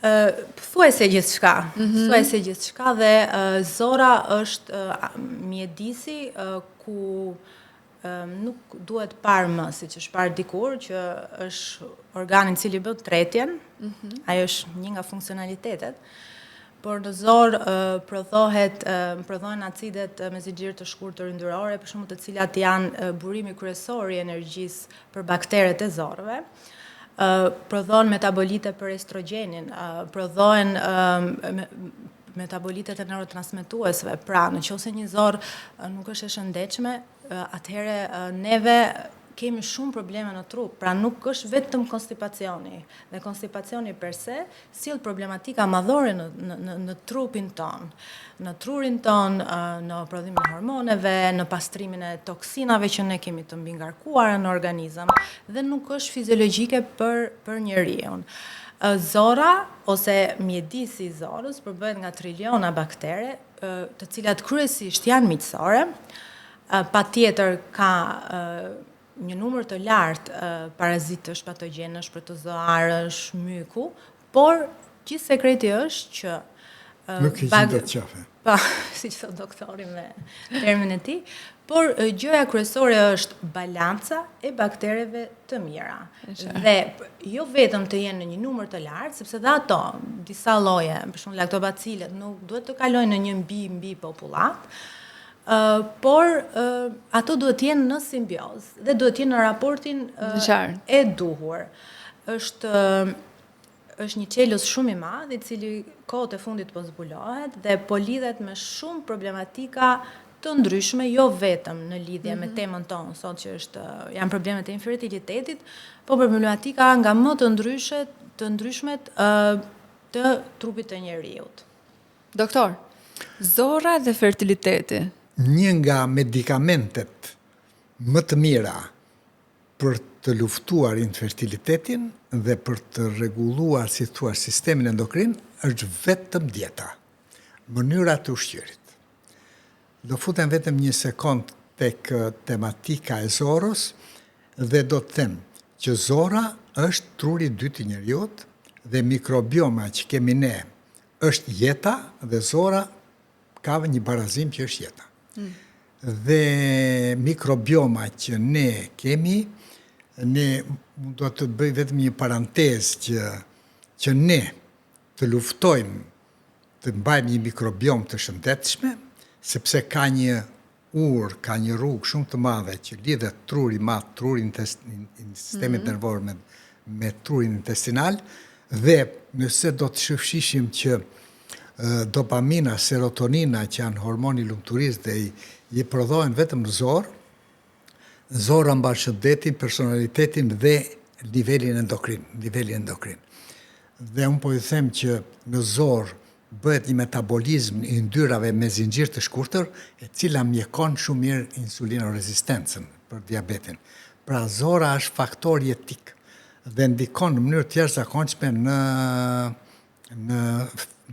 Ë, thuajse gjithçka, thuajse gjithçka dhe ë, zorra është ë, mjedisi ë, ku nuk duhet parë më siç është parë dikur që është organi i cili bën tretjen. Mm -hmm. Ajo është një nga funksionalitetet. Por në zorrë prodhohet prodhohen acidet me zinxhir të shkurtër yndyrore, për shembull të cilat janë burimi kryesor i energjisë për bakteret e zorrëve. Prodhon metabolite për estrogjenin, prodhohen metabolitet e neurotransmetuesve. Pra, në qoftë se një zorrë nuk është e shëndetshme, atëherë neve kemi shumë probleme në trup. Pra nuk është vetëm konstipacioni. Dhe konstipacioni per se sjell problematika madhore në në në trupin tonë, në trurin tonë, në prodhimin e hormoneve, në pastrimin e toksinave që ne kemi të mbingarkuara në organizëm dhe nuk është fiziologjike për për njeriun. Zorra ose mjedisi i zorrës përbëhet nga triliona baktere, të cilat kryesisht janë miqësore. Patjetër ka një numër të lartë parazitësh, patogjenësh, protozoarësh, myku, por gjithë sekreti është që Nuk i bag... dot qafe. Po, siç thotë doktori me termin e tij, por gjëja kryesore është balanca e baktereve të mira. Dhe jo vetëm të jenë në një numër të lartë, sepse dhe ato, disa lloje, për shembull laktobacilet, nuk duhet të kalojnë në një mbi mbi popullatë, por ato duhet të jenë në simbiozë dhe duhet të jenë në raportin e duhur. Është është një çelës shumë i madh i cili kohët e fundit po zbulohet dhe po lidhet me shumë problematika të ndryshme, jo vetëm në lidhje mm -hmm. me mhm. temën tonë sot që është janë problemet e infertilitetit, po problematika nga më të ndryshet, të ndryshmet të trupit të njeriut. Doktor, zorra dhe fertiliteti. Një nga medikamentet më të mira për të luftuar infertilitetin dhe për të rregulluar, si thua, sistemin endokrin është vetëm dieta. Mënyra e të ushqyerit. Do futem vetëm një sekond tek tematika e zorrës dhe do të them që zorra është truri i dytë i njeriut dhe mikrobioma që kemi ne është jeta dhe zorra ka një barazim që është jeta. Mm. Dhe mikrobioma që ne kemi, ne do të bëj vetëm një parantezë që, që ne të luftojmë të mbajmë një mikrobiom të shëndetshme, sepse ka një urë, ka një rrugë shumë të madhe që lidhet truri i madh, truri i sistemit mm -hmm. nervor me, me trurin intestinal, dhe nëse do të shihshim që dopamina, serotonina, që janë hormoni i lumturisë dhe i, i prodhohen vetëm në zorrë, zorra mban shëndetin, personalitetin dhe nivelin endokrin, nivelin endokrin. Dhe unë po ju them që në zorrë bëhet një metabolizëm i yndyrave me zinxhir të shkurtër, e cila mjekon shumë mirë insulinorezistencën për diabetin. Pra zorra është faktor jetik dhe ndikon në mënyrë të jashtëzakonshme në në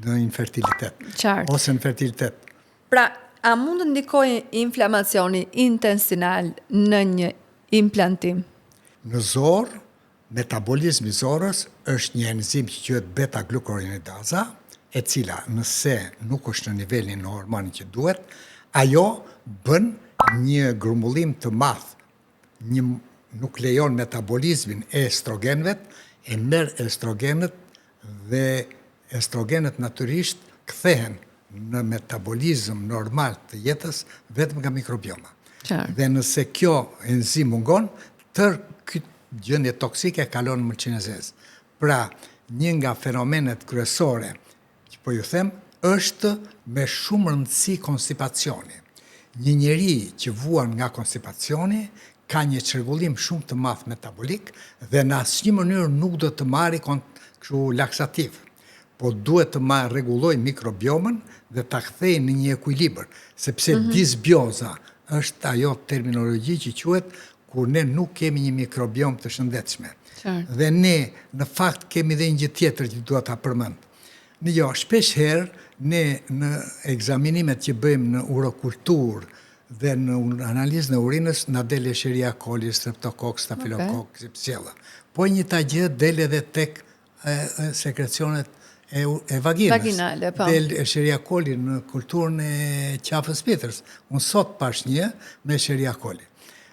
në infertilitet. Qartë. Ose në fertilitet. Pra, a mund të ndikojë inflamacioni intestinal në një implantim? Në zorrë Metabolizmi i zorrës është një enzimë që quhet beta-glukuronidaza, e cila nëse nuk është në nivelin normal që duhet, ajo bën një grumbullim të madh, një nuk lejon metabolizmin e estrogenëve, e merr estrogenët dhe estrogenët natyrisht kthehen në metabolizëm normal të jetës vetëm nga mikrobioma. Qartë. Dhe nëse kjo enzimë mungon, tërë kjo gjendje toksike kalon në mëlçinë e zezë. Pra, një nga fenomenet kryesore që po ju them është me shumë rëndësi konstipacioni. Një njeri që vuan nga konstipacioni ka një çrregullim shumë të madh metabolik dhe në asnjë mënyrë nuk do të marri kështu laksativ. Po duhet të ma rregullojë mikrobiomën dhe ta kthejë në një ekuilibër, sepse mm -hmm. disbioza është ajo terminologji që quhet kur ne nuk kemi një mikrobiom të shëndetshme. Qartë. Dhe ne në fakt kemi dhe një gjë tjetër që dua ta përmend. Në jo, shpesh herë ne në ekzaminimet që bëjmë në urokulturë dhe në analizën e urinës na del Escherichia coli, streptokok, stafilokok, okay. Klebsiella. Po e njëjta gjë del edhe tek sekrecionet e, e vaginës. Vaginale, po. Del Escherichia coli në kulturën e qafës mitrës. Unë sot pash një me Escherichia coli.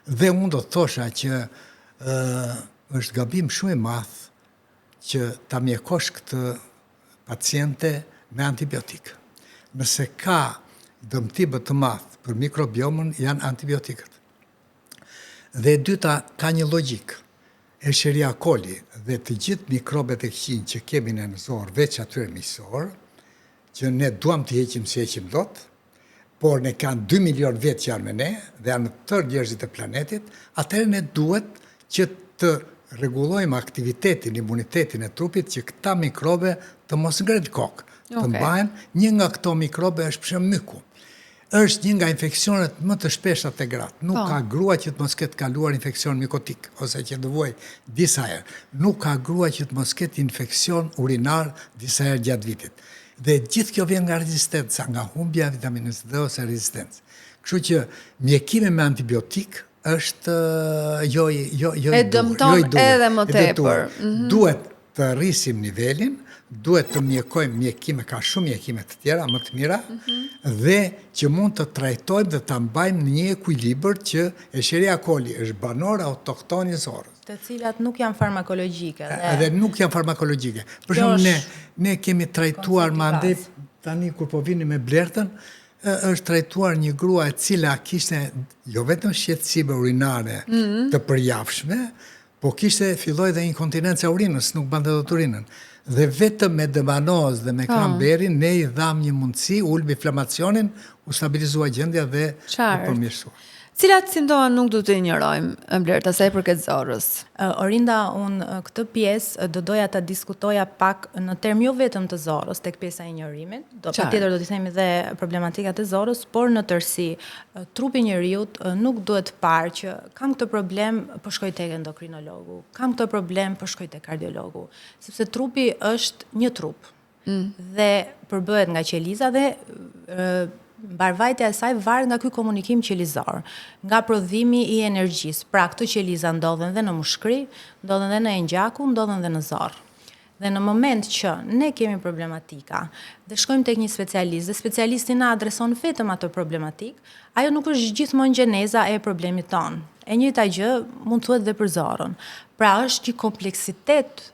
Dhe unë do të thosha që ë është gabim shumë i madh që ta mjekosh këtë paciente me antibiotik. Nëse ka dëmtim më të madh për mikrobiomën janë antibiotikët. Dhe e dyta ka një logjikë. Escherichia coli dhe të gjithë mikrobet e këqinj që kemi ne në zorrë, veç atyre miqësorë, që ne duam t'i heqim s'i heqim dot, por ne kanë 2 milion vjet që janë me ne dhe janë në tërë njerëzit e planetit, atëherë ne duhet që të rregullojmë aktivitetin, imunitetin e trupit që këta mikrobe të mos ngrenë kokë, të mbahen. Një nga këto mikrobe është për shembull myku. Është një nga infeksionet më të shpeshta te gratë. Nuk po. ka grua që të mos ketë kaluar infeksion mikotik ose që të vuajë disa herë. Nuk ka grua që të mos ketë infeksion urinar disa herë gjatë vitit. Dhe gjithë kjo vjen nga rezistenca, nga humbja e vitaminës D ose rezistencë. Kështu që mjekimi me antibiotik është jo jo jo e dëmton jo edhe më tepër. Mm -hmm. Duhet të rrisim nivelin, duhet të mjekojmë mjekime, ka shumë mjekime të tjera më të mira mm -hmm. dhe që mund të trajtojmë dhe ta mbajmë në një ekuilibër që Escherichia coli është banor autokton i zorrës. Të cilat nuk janë farmakologjike. Dhe, edhe nuk janë farmakologjike. Për shembull ne ne kemi trajtuar më andej tani kur po vini me Blertën, është trajtuar një grua e cila kishte jo vetëm shqetësime urinare mm -hmm. të përjavshme, po kishte filloi dhe inkontinenca e urinës, nuk mbante dot urinën. Dhe vetëm me D-manoz dhe me po. cranberry ne i dhamë një mundësi, ulëm inflamacionin, u stabilizua gjendja dhe u përmirësua. Cilat simptoma nuk duhet të injorojmë, Blerta, sa i përket zorrës? Orinda, unë këtë pjesë do doja ta diskutoja pak në term jo vetëm të zorrës, tek pjesa e injorimit, do patjetër do t'i themi dhe problematikat e zorrës, por në tërësi, trupi i njeriut nuk duhet parë që kam këtë problem, po shkoj tek endokrinologu, kam këtë problem, po shkoj tek kardiologu, sepse trupi është një trup. Mm. Dhe përbëhet nga qeliza dhe mbarëvajtja e saj varet nga ky komunikim qelizor, nga prodhimi i energjisë. Pra, këto qeliza ndodhen dhe në mushkri, ndodhen dhe në enë gjaku, ndodhen dhe në zorrë. Dhe në moment që ne kemi problematika dhe shkojmë tek një specialist dhe specialisti na adreson vetëm atë problematikë, ajo nuk është gjithmonë gjeneza e problemit tonë. E njëjta gjë mund të thuhet dhe për zorrën. Pra është një kompleksitet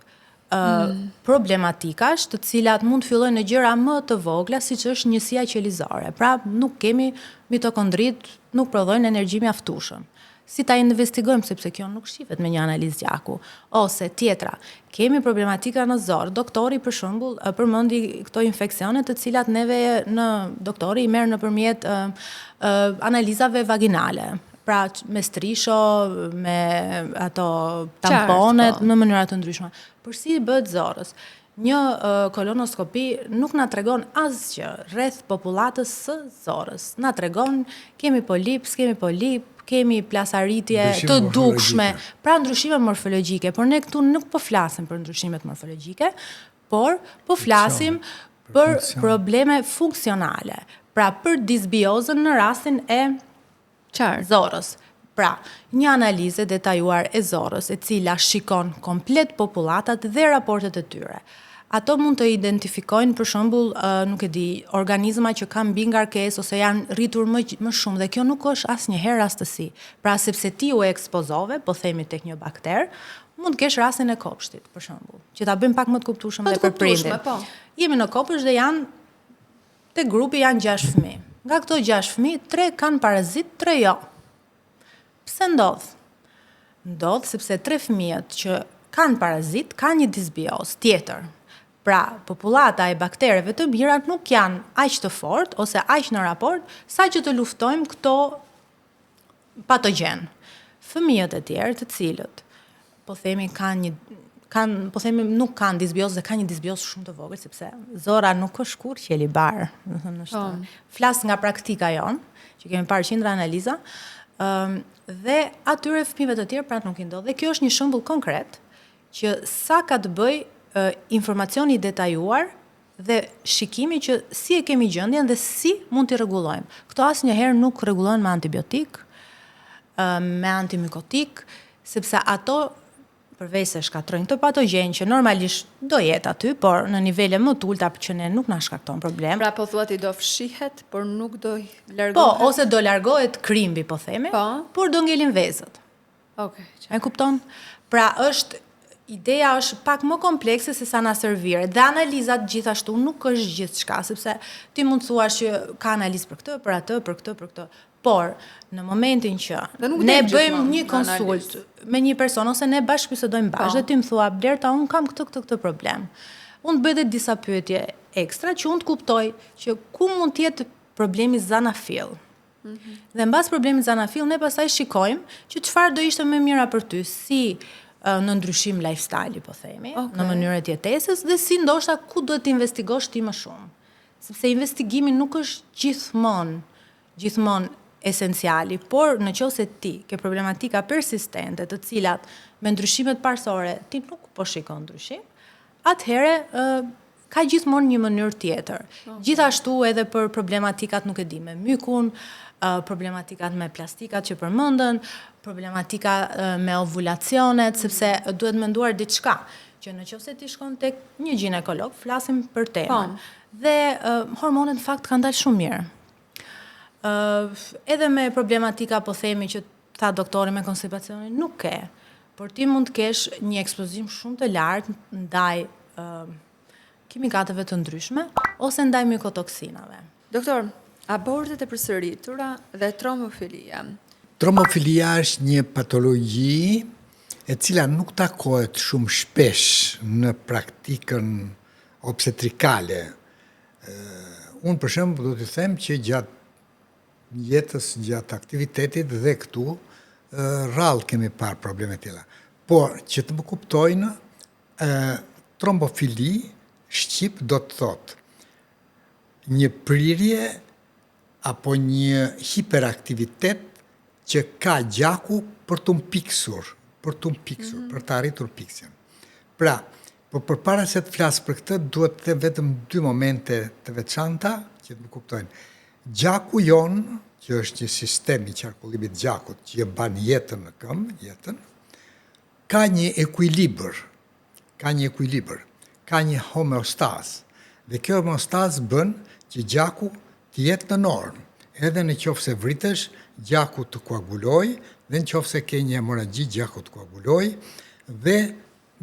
mm. problematikash, të cilat mund të fillojnë në gjëra më të vogla, siç është njësia qelizore. Pra, nuk kemi mitokondrit, nuk prodhojnë energji mjaftueshëm. Si ta investigojmë sepse kjo nuk shifet me një analizë gjaku. Ose tjetra, kemi problematika në zorrë. Doktori për shembull përmendi këto infeksione të cilat neve në doktori i merr nëpërmjet analizave vaginale. Pra me strisho, me ato tamponet, po. në mënyra të ndryshme. Por si i bëhet zorrës? Një kolonoskopi nuk na tregon asgjë rreth popullatës së zorrës. Na tregon kemi polip, s'kemi polip, kemi plasaritje të dukshme, pra ndryshime morfologjike, por ne këtu nuk po flasim për ndryshimet morfologjike, por po flasim për probleme funksionale, pra për disbiozën në rastin e Qartë. Zorrës. Pra, një analizë e detajuar e zorrës, e cila shikon komplet popullatat dhe raportet e tyre. Ato mund të identifikojnë, për shembull, nuk e di, organizma që kanë mbingarkesë ose janë rritur më më shumë dhe kjo nuk është asnjëherë rastësi. Pra, sepse ti u ekspozove, po themi tek një bakter, mund të kesh rastin e kopshtit, për shembull, që ta bëjmë pak më të kuptueshëm dhe për prindin. Po. Jemi në kopsht dhe janë Te grupi janë 6 fëmijë. Nga këto 6 fëmijë, 3 kanë parazit, 3 jo. Pse ndodh? Ndodh sepse 3 fëmijët që kanë parazit kanë një disbiozë tjetër. Pra, popullata e baktereve të mira nuk janë aq të fortë ose aq në raport sa që të luftojmë këto patogjen. Fëmijët e tjerë të cilët po themi kanë një kanë po themi nuk kanë disbiozë dhe kanë një disbiozë shumë të vogël sepse zorra nuk është kurrë qeli bar, domethënë është. Po. Flas nga praktika jonë, që kemi parë qindra analiza, ëm um, dhe atyre fëmijëve të tjerë pra nuk i ndodh. Dhe kjo është një shembull konkret që sa ka të bëjë uh, informacioni i detajuar dhe shikimi që si e kemi gjendjen dhe si mund t'i rregullojmë. Këto asnjëherë nuk rregullohen me antibiotik, me antimykotik, sepse ato. përveç se shkatërrojnë këtë patogjen që normalisht do jetë aty, por në nivele më të ulëta që ne nuk na shkakton problem. Pra po thua ti do fshihet, por nuk do largohet. Po, ose do largohet krimbi, po themi, po. por do ngelin vezët. Okej. Okay, e kupton? Pra është ideja është pak më komplekse se sa na serviret dhe analizat gjithashtu nuk është gjithçka, sepse ti mund të thuash që ka analizë për këtë, për atë, për këtë, për këtë. Por, në momentin që ne bëjmë një konsult me një person ose ne bashkëbisedojmë bashkë po. dhe ti më thua Blerta, unë kam këtë këtë këtë problem. Unë të bëj dhe disa pyetje ekstra që unë të kuptoj që ku mund të jetë problemi zanafil. Mm -hmm. Dhe mbas problemit zanafil ne pastaj shikojmë që çfarë do ishte më mira për ty, si në ndryshim lifestyle po themi, okay. në mënyrë të jetesës dhe si ndoshta ku duhet të investigosh ti më shumë. Sepse investigimi nuk është gjithmonë gjithmonë esenciali, por në qoftë se ti ke problematika persistente të cilat me ndryshimet parësore ti nuk po shikon ndryshim, atëherë ka gjithmonë një mënyrë tjetër. Okay. Gjithashtu edhe për problematikat nuk e di me mykun, problematikat me plastikat që përmendën, problematika me ovulacionet, sepse duhet menduar diçka, që në qoftë se ti shkon tek një gjinekolog, flasim për temën. Po. Dhe hormonet në fakt kanë dalë shumë mirë. Uh, edhe me problematika po themi që tha doktori me konstipacionin, nuk ke. Por ti mund të kesh një ekspozim shumë të lartë ndaj uh, kimikateve të ndryshme ose ndaj mykotoksinave. Doktor, abortet e përsëritura dhe trombofilia. Trombofilia është një patologji e cila nuk takohet shumë shpesh në praktikën obstetrikale. Unë për shembull do t'i them që gjatë jetës, gjatë aktivitetit dhe këtu, rrallë kemi parë probleme tilla. Por, që të më kuptojnë, trombofili shqip do të thotë një prirje apo një hiperaktivitet që ka gjaku për t'u mpiksur, për t'u mpiksur, mm -hmm. për të arritur mpiksjen. Pra, po përpara se të flas për këtë, duhet të them vetëm dy momente të veçanta që të më kuptojnë. Gjaku jonë, që është një sistem i qarkullimit gjakut që e mban jetën në këmbë, jetën, ka një ekuilibër, ka një ekuilibër, ka një homeostazë. Dhe kjo homeostazë bën që gjaku të jetë në normë. Edhe në qoftë se vritesh, gjaku të koagulojë, dhe në qoftë se ke një hemorragji, gjaku të koagulojë, dhe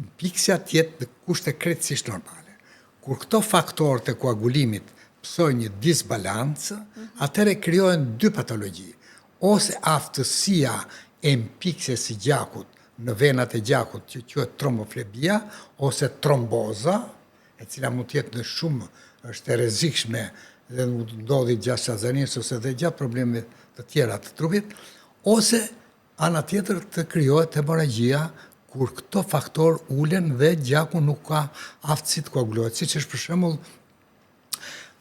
mpiksja të jetë në kushte krejtësisht normale. Kur këto faktorë të koagulimit pësojnë një disbalancë, atëherë krijohen dy patologji, ose aftësia e mpiksjes së gjakut në venat e gjakut që quhet tromboflebia ose tromboza, e cila mund të jetë në shumë është e rrezikshme dhe mund të ndodhi gjatë shtatzanisë ose dhe gjatë problemeve të tjera të trupit, ose ana tjetër të krijohet hemorragjia kur këto faktorë ulen dhe gjaku nuk ka aftësi të koagulohet, siç është për shembull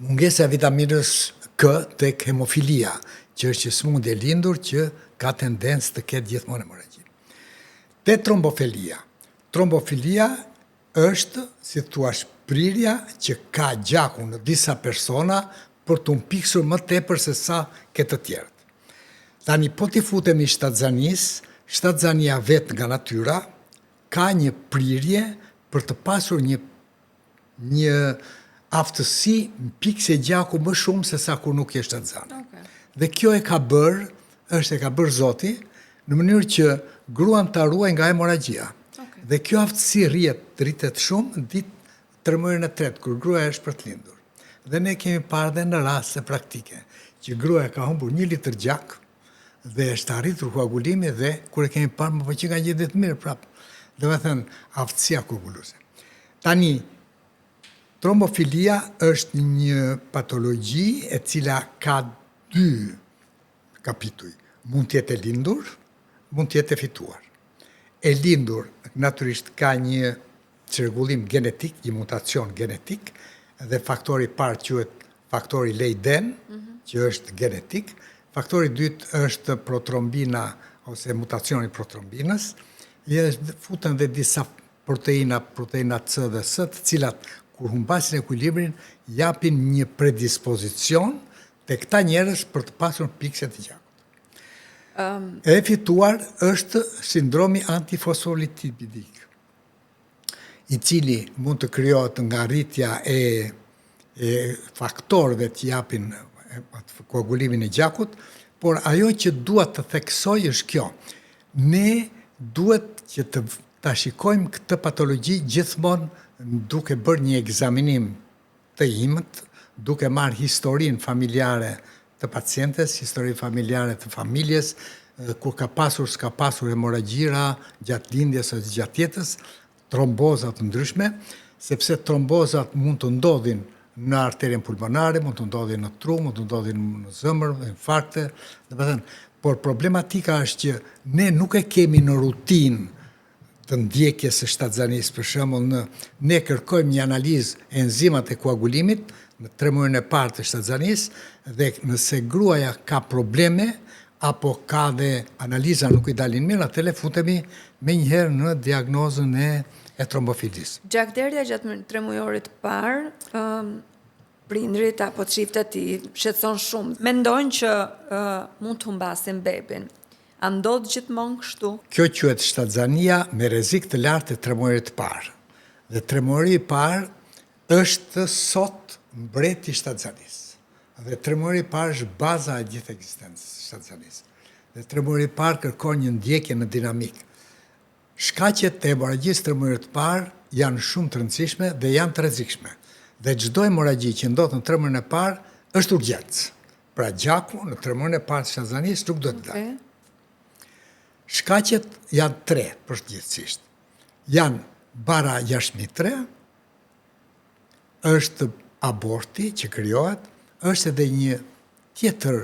mungesa e vitaminës K tek hemofilia, që është një sëmundje e lindur që ka tendencë të ketë gjithmonë hemorragji. Te trombofilia. Trombofilia është, si thuash, prirja që ka gjaku në disa persona për t'u mpiksur më tepër se sa ke të tjerët. Tani po t'i futemi shtatzanisë, shtatzania vetë nga natyra ka një prirje për të pasur një një aftësi mpiksje gjaku më shumë se sa kur nuk je shtatzënë. Okay. Dhe kjo e ka bërë, është e ka bërë Zoti, në mënyrë që gruan ta ruajë nga hemorragjia. Okay. Dhe kjo aftësi rrihet, rritet shumë ditë tremujorin e tretë, kur gruaja është për të lindur. Dhe ne kemi parë dhe në raste praktike, që gruaja ka humbur një litër gjak, dhe është arritur koagulimi dhe kur e kemi parë më po që ka një ditë mirë prapë. Domethënë, aftësia koaguluese. Tani, trombofilia është një patologji e cila ka dy kapituj. Mund të jetë e lindur, mund të jetë e fituar. E lindur, natyrisht, ka një çrregullim genetik, një mutacion genetik, dhe faktori i parë quhet faktori Leiden, mm -hmm. që është genetik. Faktori i dytë është protrombina ose mutacioni i protrombinës. Dhe futen dhe disa proteina, proteina C dhe S, të cilat kur humbasin ekuilibrin japin një predispozicion te këta njerëz për të pasur mpiksje të gjakut. Um, e fituar është sindromi antifosfolipidik. i cili mund të krijohet nga rritja e e faktorëve që japin atë koagulimin e gjakut, por ajo që dua të theksoj është kjo. Ne duhet që të ta shikojmë këtë patologji gjithmonë duke bërë një ekzaminim të imët, duke marrë historinë familjare të pacientes, historinë familjare të familjes, kur ka pasur, s'ka pasur hemorragjira gjatë lindjes ose gjatë jetës, tromboza të ndryshme, sepse trombozat mund të ndodhin në arterien pulmonare, mund të ndodhin në tru, mund të ndodhin në zemër, infarkte, domethënë, por problematika është që ne nuk e kemi në rutinë të ndjekjes së shtatzanisë, për shembull në ne kërkojmë një analizë enzimat e koagulimit në tremujorin e parë të shtatzanisë dhe nëse gruaja ka probleme apo ka dhe analiza nuk i dalin mirë, atëherë futemi menjëherë në diagnozën e e trombofilisë. Gjakderdhja gjatë tremujorit të parë, ëm prindërit apo çiftet i shqetëson shumë. Mendojnë që mund të humbasin bebin. A ndodh gjithmonë kështu? Kjo quhet shtatzania me rrezik të lartë e tremujorit të parë. Dhe tremujori i parë është sot mbreti i shtatzanisë. Dhe tremujori i parë është baza e gjithë ekzistencës së shtatzanisë. Dhe tremujori i parë kërkon një ndjekje në dinamikë. Shkaqet e hemorragjisë tremujorit të parë janë shumë të rëndësishme dhe janë të rrezikshme. Dhe çdo hemorragji që ndodh në tremujorin e parë është urgjencë. Pra gjaku në tremujorin e parë të shtatzanisë nuk duhet të dalë. Shkaqet janë tre përgjithësisht. Janë barra jashtë mitre, është aborti që krijohet, është edhe një tjetër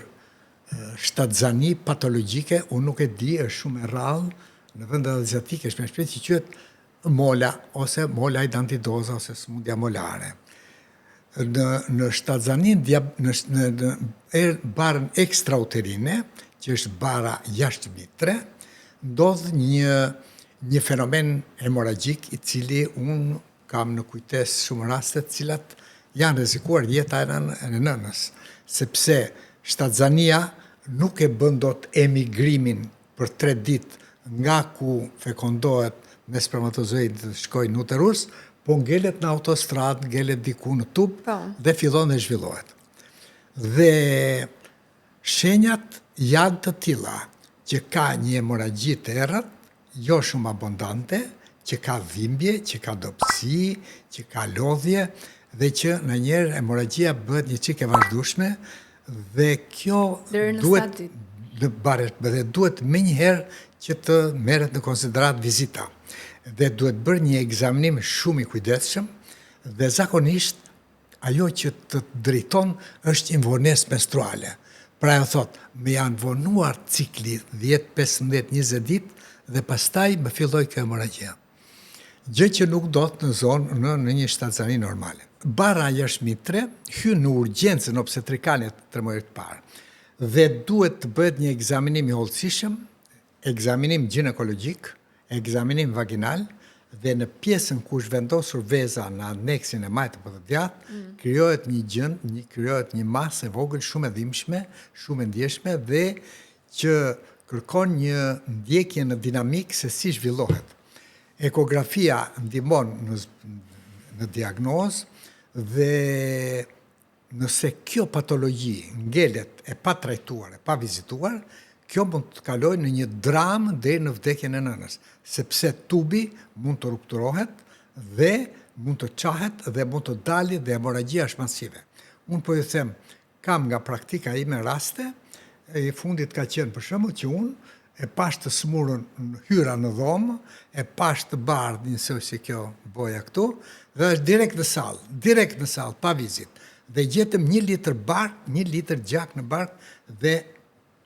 shtatzani patologjike, unë nuk e di, është shumë e rrallë, në vendet aziatike është më shpesh që quhet mola ose mola hidantidoza ose sëmundja molare. Në në shtatzaninë në në në er, barrën ekstrauterine, që është barra jashtë mitre, ndodh një një fenomen hemorragjik i cili unë kam në kujtesë shumë raste të cilat janë rrezikuar jeta e, nën, e nënës, sepse shtatzania nuk e bën dot emigrimin për 3 ditë nga ku fekondohet me spermatozoid të shkojë në uterus, po ngelet në autostradë, ngelet diku në tub po. dhe fillon dhe zhvillohet. Dhe shenjat janë të tilla që ka një hemorragji të errët, jo shumë abundante, që ka dhimbje, që ka dobësi, që ka lodhje dhe që ndonjëherë hemorragjia bëhet një çikë e vazhdueshme dhe kjo duhet në bare dhe duhet menjëherë që të merret në konsideratë vizita dhe duhet bërë një ekzaminim shumë i kujdesshëm dhe zakonisht ajo që të drejton është një vonesë menstruale. Pra ajo thotë, më janë vonuar cikli 10, 15, 20 ditë dhe pastaj më filloi kjo hemorragjia. Gjë që nuk ndodh në zonë në, në një shtatzani normale. Barra jashtë mitre hyn në urgjencën obstetrikale të tremujorit të parë dhe duhet të bëhet një ekzaminim i hollësishëm ekzaminim gjinekologjik, ekzaminim vaginal dhe në pjesën ku është vendosur veza në aneksin e majtë apo të djathtë, mm. krijohet një gjënd, një krijohet një masë e vogël shumë e dhimbshme, shumë e ndjeshme dhe që kërkon një ndjekje në dinamikë se si zhvillohet. Ekografia ndihmon në në diagnozë dhe Nëse kjo patologji ngelet e patrajtuar, e pavizituar, kjo mund të kalojë në një dramë deri në vdekjen e nënës, sepse tubi mund të rupturohet dhe mund të çahet dhe mund të dali dhe hemorragjia është masive. Unë po ju them, kam nga praktika ime raste, i fundit ka qenë për shembull që unë E pashë të sëmurën, hyra në dhomë, e pashë të bardhë njësoj si kjo boja këtu, dhe është direkt në sallë, direkt në sallë, pa vizitë. Dhe gjetëm një litër bark, një litër gjak në bark dhe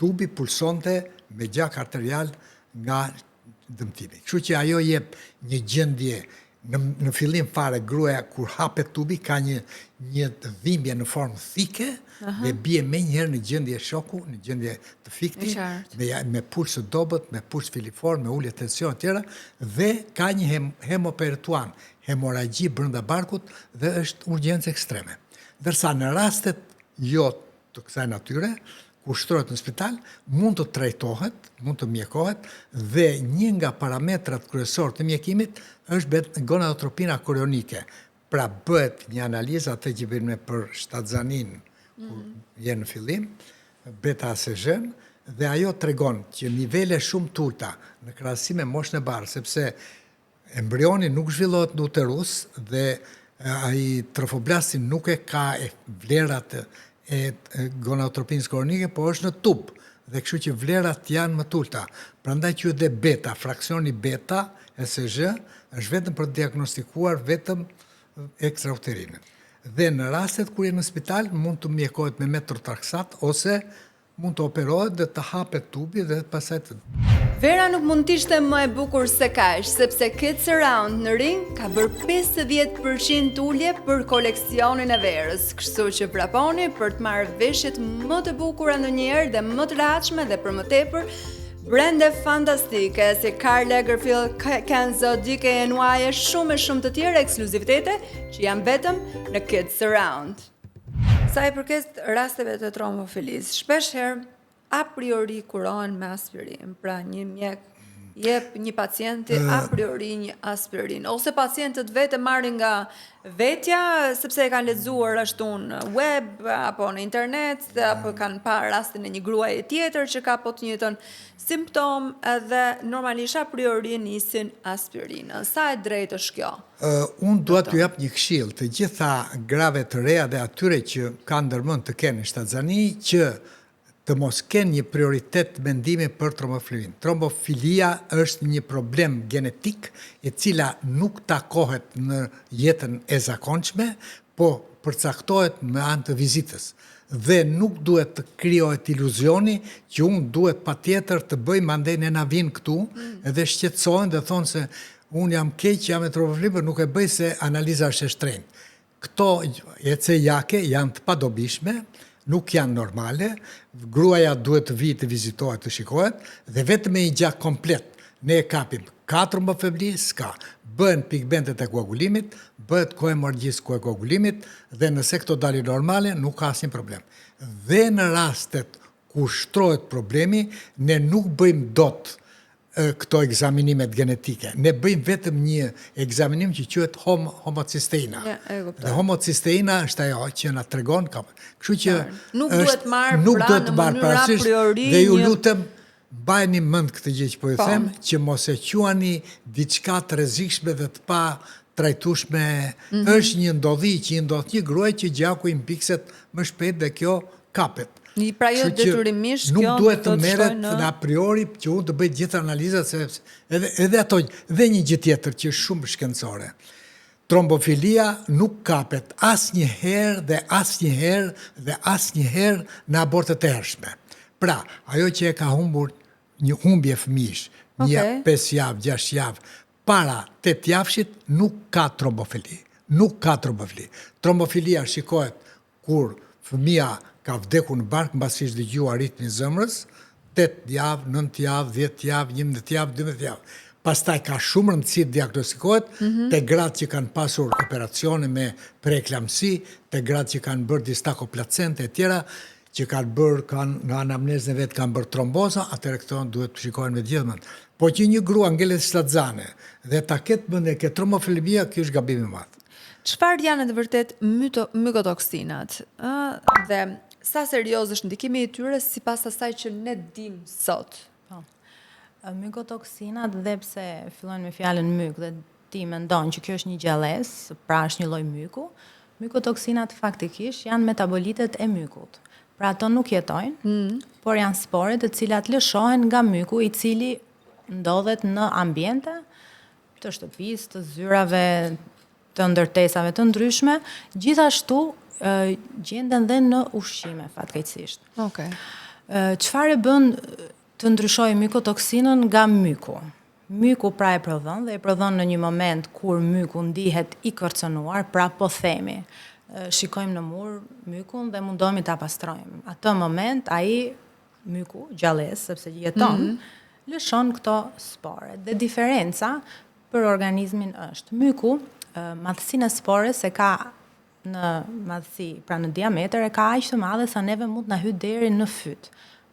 tubi pulsonte me gjak arterial nga dëmtimi. Kështu që ajo jep një gjendje Në në fillim fare gruaja kur hapet tubi ka një një dhimbje në formë thike dhe bie menjëherë në gjendje shoku, në gjendje të fikti, me me puls të dobët, me puls filiform, me ulje tensioni e tjera dhe ka një hem, hemoperituan, hemorragji brenda barkut dhe është urgjencë ekstreme. Ndërsa në rastet jo të kësaj natyre, Kur shtrohet në spital, mund të trajtohet, mund të mjekohet dhe një nga parametrat kryesorë të mjekimit është gonadotropina korionike. Pra bëhet një analizë atë që bëjmë për shtatzaninë kur mm -hmm. je në fillim, beta HCG-n, dhe ajo tregon që nivele shumë të ulta në krahasim me moshën e barrë, sepse Embrioni nuk zhvillohet në uterus dhe ai trofoblasti nuk e ka e vlerat e gonadotropinës korionike, po është në tub dhe kështu që vlerat janë më të ulta. Prandaj quhet dhe beta, fraksioni beta, HCG, është vetëm për të diagnostikuar vetëm ekstrauterinin. Dhe në rastet kur je në spital mund të mjekohet me metotrexat ose Mund të operohet dhe të hapet tubi dhe pastaj të. Vera nuk mund të ishte më e bukur se kaq, sepse Kids Around në Ring ka bërë 50% ulje për koleksionin e verës, kështu që vraponi për të marrë veshjet më të bukura ndonjëherë dhe më të rehatshme dhe për më tepër brende fantastike si Karl Lagerfeld, Kenzo, DKNY e shumë e shumë të tjera ekskluzivitete që janë vetëm në Kids Around. Sa i përket rasteve të trombofilisë, shpesh herë a priori kurohen me aspirin, pra një mjek jep një pacienti a priori një aspirin, ose pacientët vetë e marrin nga vetja, sepse e kanë lexuar ashtu në web, apo në internet, dhe apo kanë parë rastin e një gruaje tjetër që ka po të njëjtën simptomë, edhe normalisht a priori nisin aspirinën. Sa e drejtë është kjo? Unë dua t'ju jap një këshillë të gjitha grave të reja dhe atyre që kanë ndërmend të kenë shtatzani që të mos kenë një prioritet mendimi për trombofilinë. Trombofilia është një problem genetik e cila nuk takohet në jetën e zakonshme, po përcaktohet me anë të vizitës. Dhe nuk duhet të krijohet iluzioni që unë duhet patjetër të bëj mandej ne na vijnë këtu edhe shqetësohen dhe thonë se Unë jam keq, jam me trombofili, por nuk e bëj se analiza është e shtrenjtë. Këto ecejake janë të padobishme, nuk janë normale, gruaja duhet të vijë të vizitohet, të shikohet, dhe vetëm me një gjak komplet ne e kapim. Ka trombofili? S'ka. Bëhen pigmentet e koagulimit, bëhet koha e hemorragjisë e koagulimit dhe nëse këto dalin normale, nuk ka asnjë problem. Dhe në rastet kur shtrohet problemi, ne nuk bëjmë dot këto ekzaminimet genetike. Ne bëjmë vetëm një ekzaminim që quhet hom homocisteina. Ja, dhe homocisteina është ajo që na tregon ka. Kështu që nuk duhet marrë nuk pra duhet marrë parasysh dhe ju lutem mbajeni mend këtë gjë që po ju po. them, që mos e quani diçka të rrezikshme dhe të patrajtueshme. Mm -hmm. Është një ndodhi që i ndodh një gruaje që gjaku i mpikset më shpejt dhe kjo kapet. Një pra jo detyrimisht kjo nuk duhet të merret në a priori që unë të bëj gjithë analizat se edhe edhe ato dhe një gjë tjetër që është shumë shkencore. Trombofilia nuk kapet asnjëherë dhe asnjëherë dhe asnjëherë në abortet e hershme. Pra, ajo që e ka humbur një humbje fëmijësh, një okay. 5 javë, 6 javë, para 8 javëshit nuk ka trombofili. Nuk ka trombofili. Trombofilia shikohet Kur fëmija ka vdekur në bark mbasi është dëgjuar ritmi i zemrës, 8 javë, 9 javë, 10 javë, 11 javë, 12 javë. Pastaj ka shumë rëndësi të diagnostikohet mm -hmm. te gratë që kanë pasur operacione me preeklamsi, te gratë që kanë bërë distako placente e tjera, që kanë bërë kanë në anamnezën e vet kanë bërë tromboza, atëherë këto duhet të shikohen me gjithë mend. Po që një grua ngelet shtatzane dhe ta ketë mendjen ke trombofilia, kjo është gabim i madh. Çfarë janë në të vërtetë myto, mykotoksinat? Ë dhe sa serioz është ndikimi i tyre sipas asaj që ne dimë sot? Po. Mykotoksinat dhe pse fillojnë me fjalën myk dhe ti mendon që kjo është një gjallesë, pra është një lloj myku, mykotoksinat faktikisht janë metabolitet e mykut. Pra ato nuk jetojnë, mm. por janë spore të cilat lëshohen nga myku i cili ndodhet në ambiente të shtëpisë, të zyrave, të ndërtesave të ndryshme, gjithashtu gjenden dhe në ushqime fatkeqësisht. Okej. Okay. Çfarë e bën të ndryshojë mykotoksinën nga myku? Myku pra e prodhon dhe e prodhon në një moment kur myku ndihet i kërcënuar, pra po themi, shikojmë në mur mykun dhe mundohemi ta pastrojmë. Atë moment ai myku, gjallesë, sepse jeton, mm -hmm. lëshon këto spore. Dhe diferenca për organizmin është, myku, madhësinë e spores e ka në madhësi, pra në diametër e ka aq të madhe sa neve mund të na hyjë deri në fyt.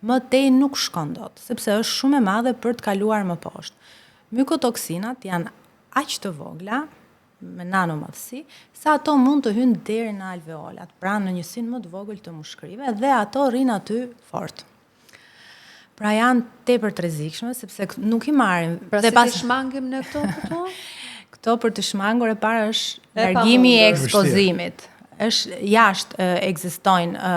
Më tej nuk shkon dot, sepse është shumë e madhe për të kaluar më poshtë. Mykotoksinat janë aq të vogla, me nanomadhësi, sa ato mund të hyjnë deri në alveolat, pra në njësinë më të vogël të mushkërive dhe ato rrinë aty fort. Pra janë tepër të rrezikshme sepse nuk i marrim. Pra dhe si pas... shmangim ne këto këto? Këto për të shmangur e para është largimi i ekspozimit. Është jashtë ekzistojnë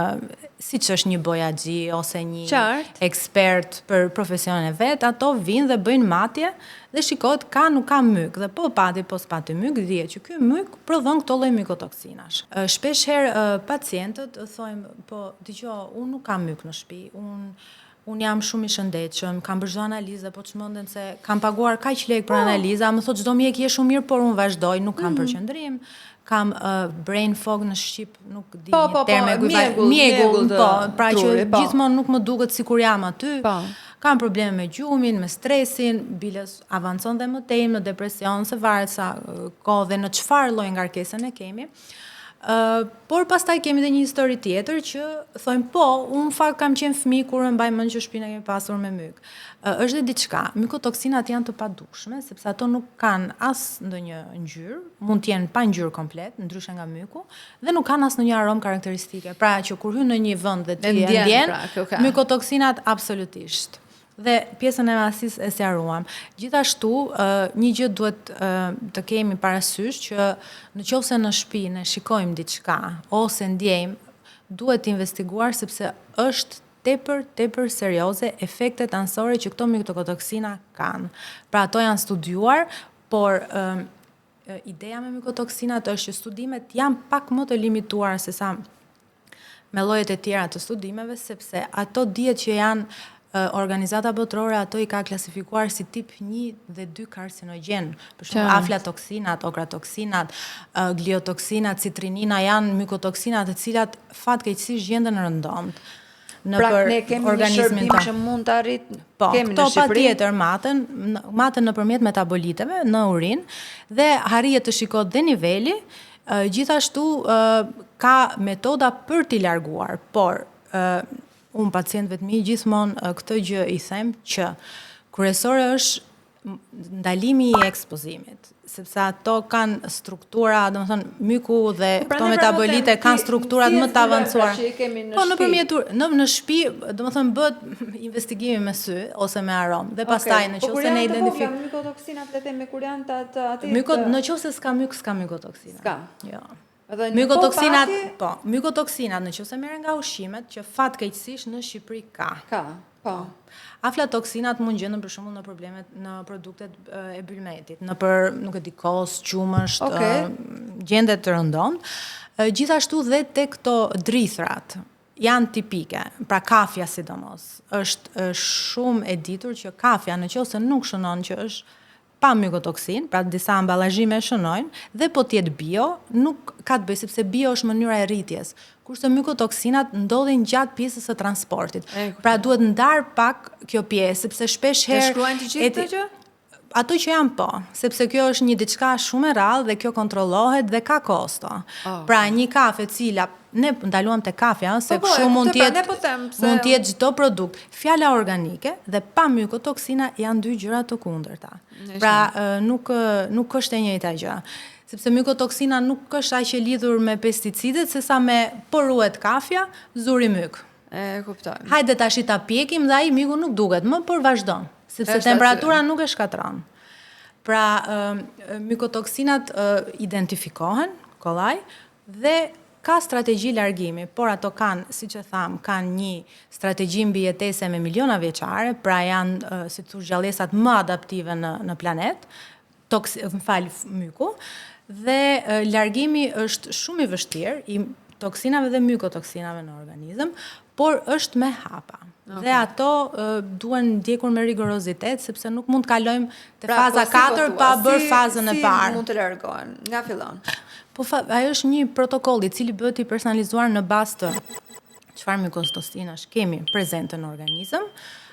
siç është një bojaxhi ose një Qartë. ekspert për profesionin e vet, ato vijnë dhe bëjnë matje dhe shikohet ka nuk ka myk dhe po pati po s'pati myk, dihet që ky myk prodhon këto lloj mykotoksinash. Shpesh herë pacientët thonë po dëgjo, unë nuk kam myk në shtëpi, unë unë jam shumë i shëndetshëm, kam bërë çdo analizë po çmendem se kam paguar kaq lekë për po. analiza, më thotë çdo mjek je shumë mirë, por unë vazhdoj, nuk kam mm -hmm. përqendrim, kam uh, brain fog në shqip, nuk di po, një po, term po, mjegull, mjegull, po, pra që po. gjithmonë nuk më duket sikur jam aty. Po. Kam probleme me gjumin, me stresin, biles avancon dhe më tej në depresion, se varet sa kohë dhe në çfarë lloj ngarkese ne kemi. Uh, por pastaj kemi dhe një histori tjetër që thojnë po, unë në fakt kam qenë fëmijë kur e mbaj mend që shtëpinë e kemi pasur me myk. Uh, është dhe diçka, mykotoksinat janë të padukshme sepse ato nuk kanë as ndonjë ngjyrë, mund të jenë pa ngjyrë komplet, ndryshe nga myku, dhe nuk kanë as ndonjë aromë karakteristike. Pra që kur hyn në një vend dhe ti e ndjen, pra, mykotoksinat absolutisht. Dhe pjesën e madhësisë e sqaruam. Gjithashtu, një gjë duhet të kemi parasysh që në qoftë se në shtëpi ne shikojmë diçka ose ndjejmë, duhet investiguar sepse është tepër tepër serioze efektet anësore që këto mykotoksina kanë. Pra ato janë studiuar, por ideja me mykotoksinat është që studimet janë pak më të limituara se sa me llojet e tjera të studimeve, sepse ato dihet që janë Organizata Botërore ato i ka klasifikuar si tip 1 dhe 2 karcinogjen. Për shembull, aflatoksinat, okratoksinat, gliotoksinat, citrinina janë mykotoksina të cilat fatkeqësisht gjenden rëndomt në pra, për ne kemi një shërbim që mund të arrit po, kemi në Shqipëri. patjetër maten, maten nëpërmjet metaboliteve në urinë dhe arrihet të shikohet dhe niveli, Gjithashtu ka metoda për t'i larguar, por unë pacientëve të mi gjithmonë këtë gjë i them që kryesore është ndalimi i ekspozimit, sepse ato kanë struktura, domethënë myku dhe po, këto metabolite kanë strukturat më të avancuara. Po nëpërmjet në në shtëpi, domethënë bëhet investigimi me sy ose me aromë dhe pastaj në po, qoftë se ne identifikojmë mykotoksinat le të themi kur janë të të aty. Myko, në qoftë se s'ka myk, s'ka mykotoksina. S'ka. Jo. Dhe mykotoksinat, po, mykotoksinat në qoftë se merren nga ushqimet që fatkeqësisht në Shqipëri ka. Ka. Po. Aflatoksinat mund gjenden për shembull në problemet në produktet e bylmetit, nëpër, nuk e di, kos, qumësht, okay. gjendet rëndom. Gjithashtu dhe te këto drithrat janë tipike, pra kafja sidomos. Është shumë e ditur që kafja në qoftë se nuk shënon që është pa mykotoksinë, pra disa ambalazhime e shënojnë, dhe po të jetë bio, nuk ka të bëjë sepse bio është mënyra e rritjes, kurse mykotoksinat ndodhin gjatë pjesës së transportit. Pra duhet ndarë pak kjo pjesë, sepse shpesh herë E shkruajnë të gjithë këtë gjë? Ato që janë po, sepse kjo është një diçka shumë e rrallë dhe kjo kontrollohet dhe ka kosto. Oh. Pra një kafe e cila ne ndaluam te kafja, ëh, se po, po, kështu mund të jetë po them, pse... mund të jetë çdo produkt. Fjala organike dhe pa mykotoksina janë dy gjëra të kundërta. Pra nuk nuk është e njëjta gjë. Sepse mykotoksina nuk është aq e lidhur me pesticidet sesa me po ruhet kafja, zuri myk. E kuptoj. Hajde tashi ta pjekim dhe ai myku nuk duket më, por vazhdon, sepse temperatura nuk e shkatërron. Pra, mykotoksinat identifikohen kollaj dhe ka strategji largimi, por ato kanë, siç e thamë, kanë një strategji mbijetese me miliona vjeçare, pra janë, si të thuash, gjallesat më adaptive në në planet, toks, më fal, myku, dhe largimi është shumë i vështirë i toksinave dhe mykotoksinave në organizëm, por është me hapa. Okay. Dhe ato uh, duhen ndjekur me rigorozitet sepse nuk mund të kalojmë te pra, faza po, si 4 po pa bërë si, fazën e parë. Si mund të largohen? Nga fillon? Po fa, ajo është një protokoll i cili bëhet i personalizuar në bazë të çfarë mykotoksinash kemi prezente në organizëm.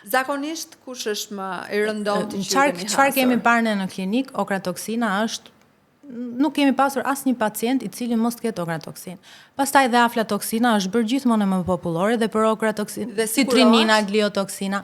Zakonisht kush është më i rëndomtë që çfarë kemi parë ne në klinikë, okratoksina është Nuk kemi pasur asnjë pacient i cili mos të ketë okratoksinë. Pastaj dhe aflatoksina është bërë gjithmonë më popullore dhe për okratoksinë, Dhe si citrinina, kurohet? gliotoksina,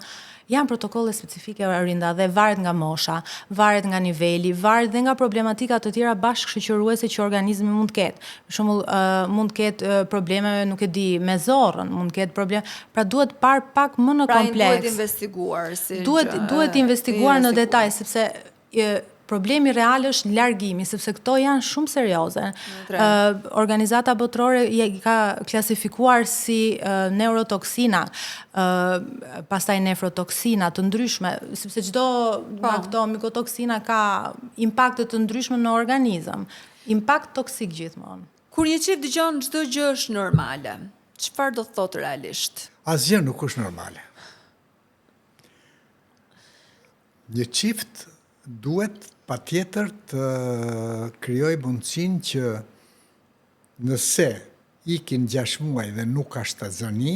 janë protokolle specifike Orinda dhe varet nga mosha, varet nga niveli, varet dhe nga problematika të tjera bashkëshoqëruese që organizmi mund të ketë. Për shembull, ë, mund të ketë ë, probleme, nuk e di, me zorrën, mund të ketë probleme, pra duhet parë pak më në Pra duhet kompleks. investiguar si Duhet gjë, duhet e, investiguar në detaj sepse e, problemi real është largimi, sepse këto janë shumë serioze. Ë, Organizata Botërore i ka klasifikuar si ë, neurotoksina, ë, pastaj nefrotoksina të ndryshme, sepse çdo nga këto mikotoksina ka impakte të ndryshme në organizëm. Impakt toksik gjithmonë. Kur një çift dëgjon çdo gjë është normale, çfarë do të thotë realisht? Asgjë nuk është normale. Një çift duhet patjetër të krijojë mundësinë që nëse ikin 6 muaj dhe nuk ka shtatzani,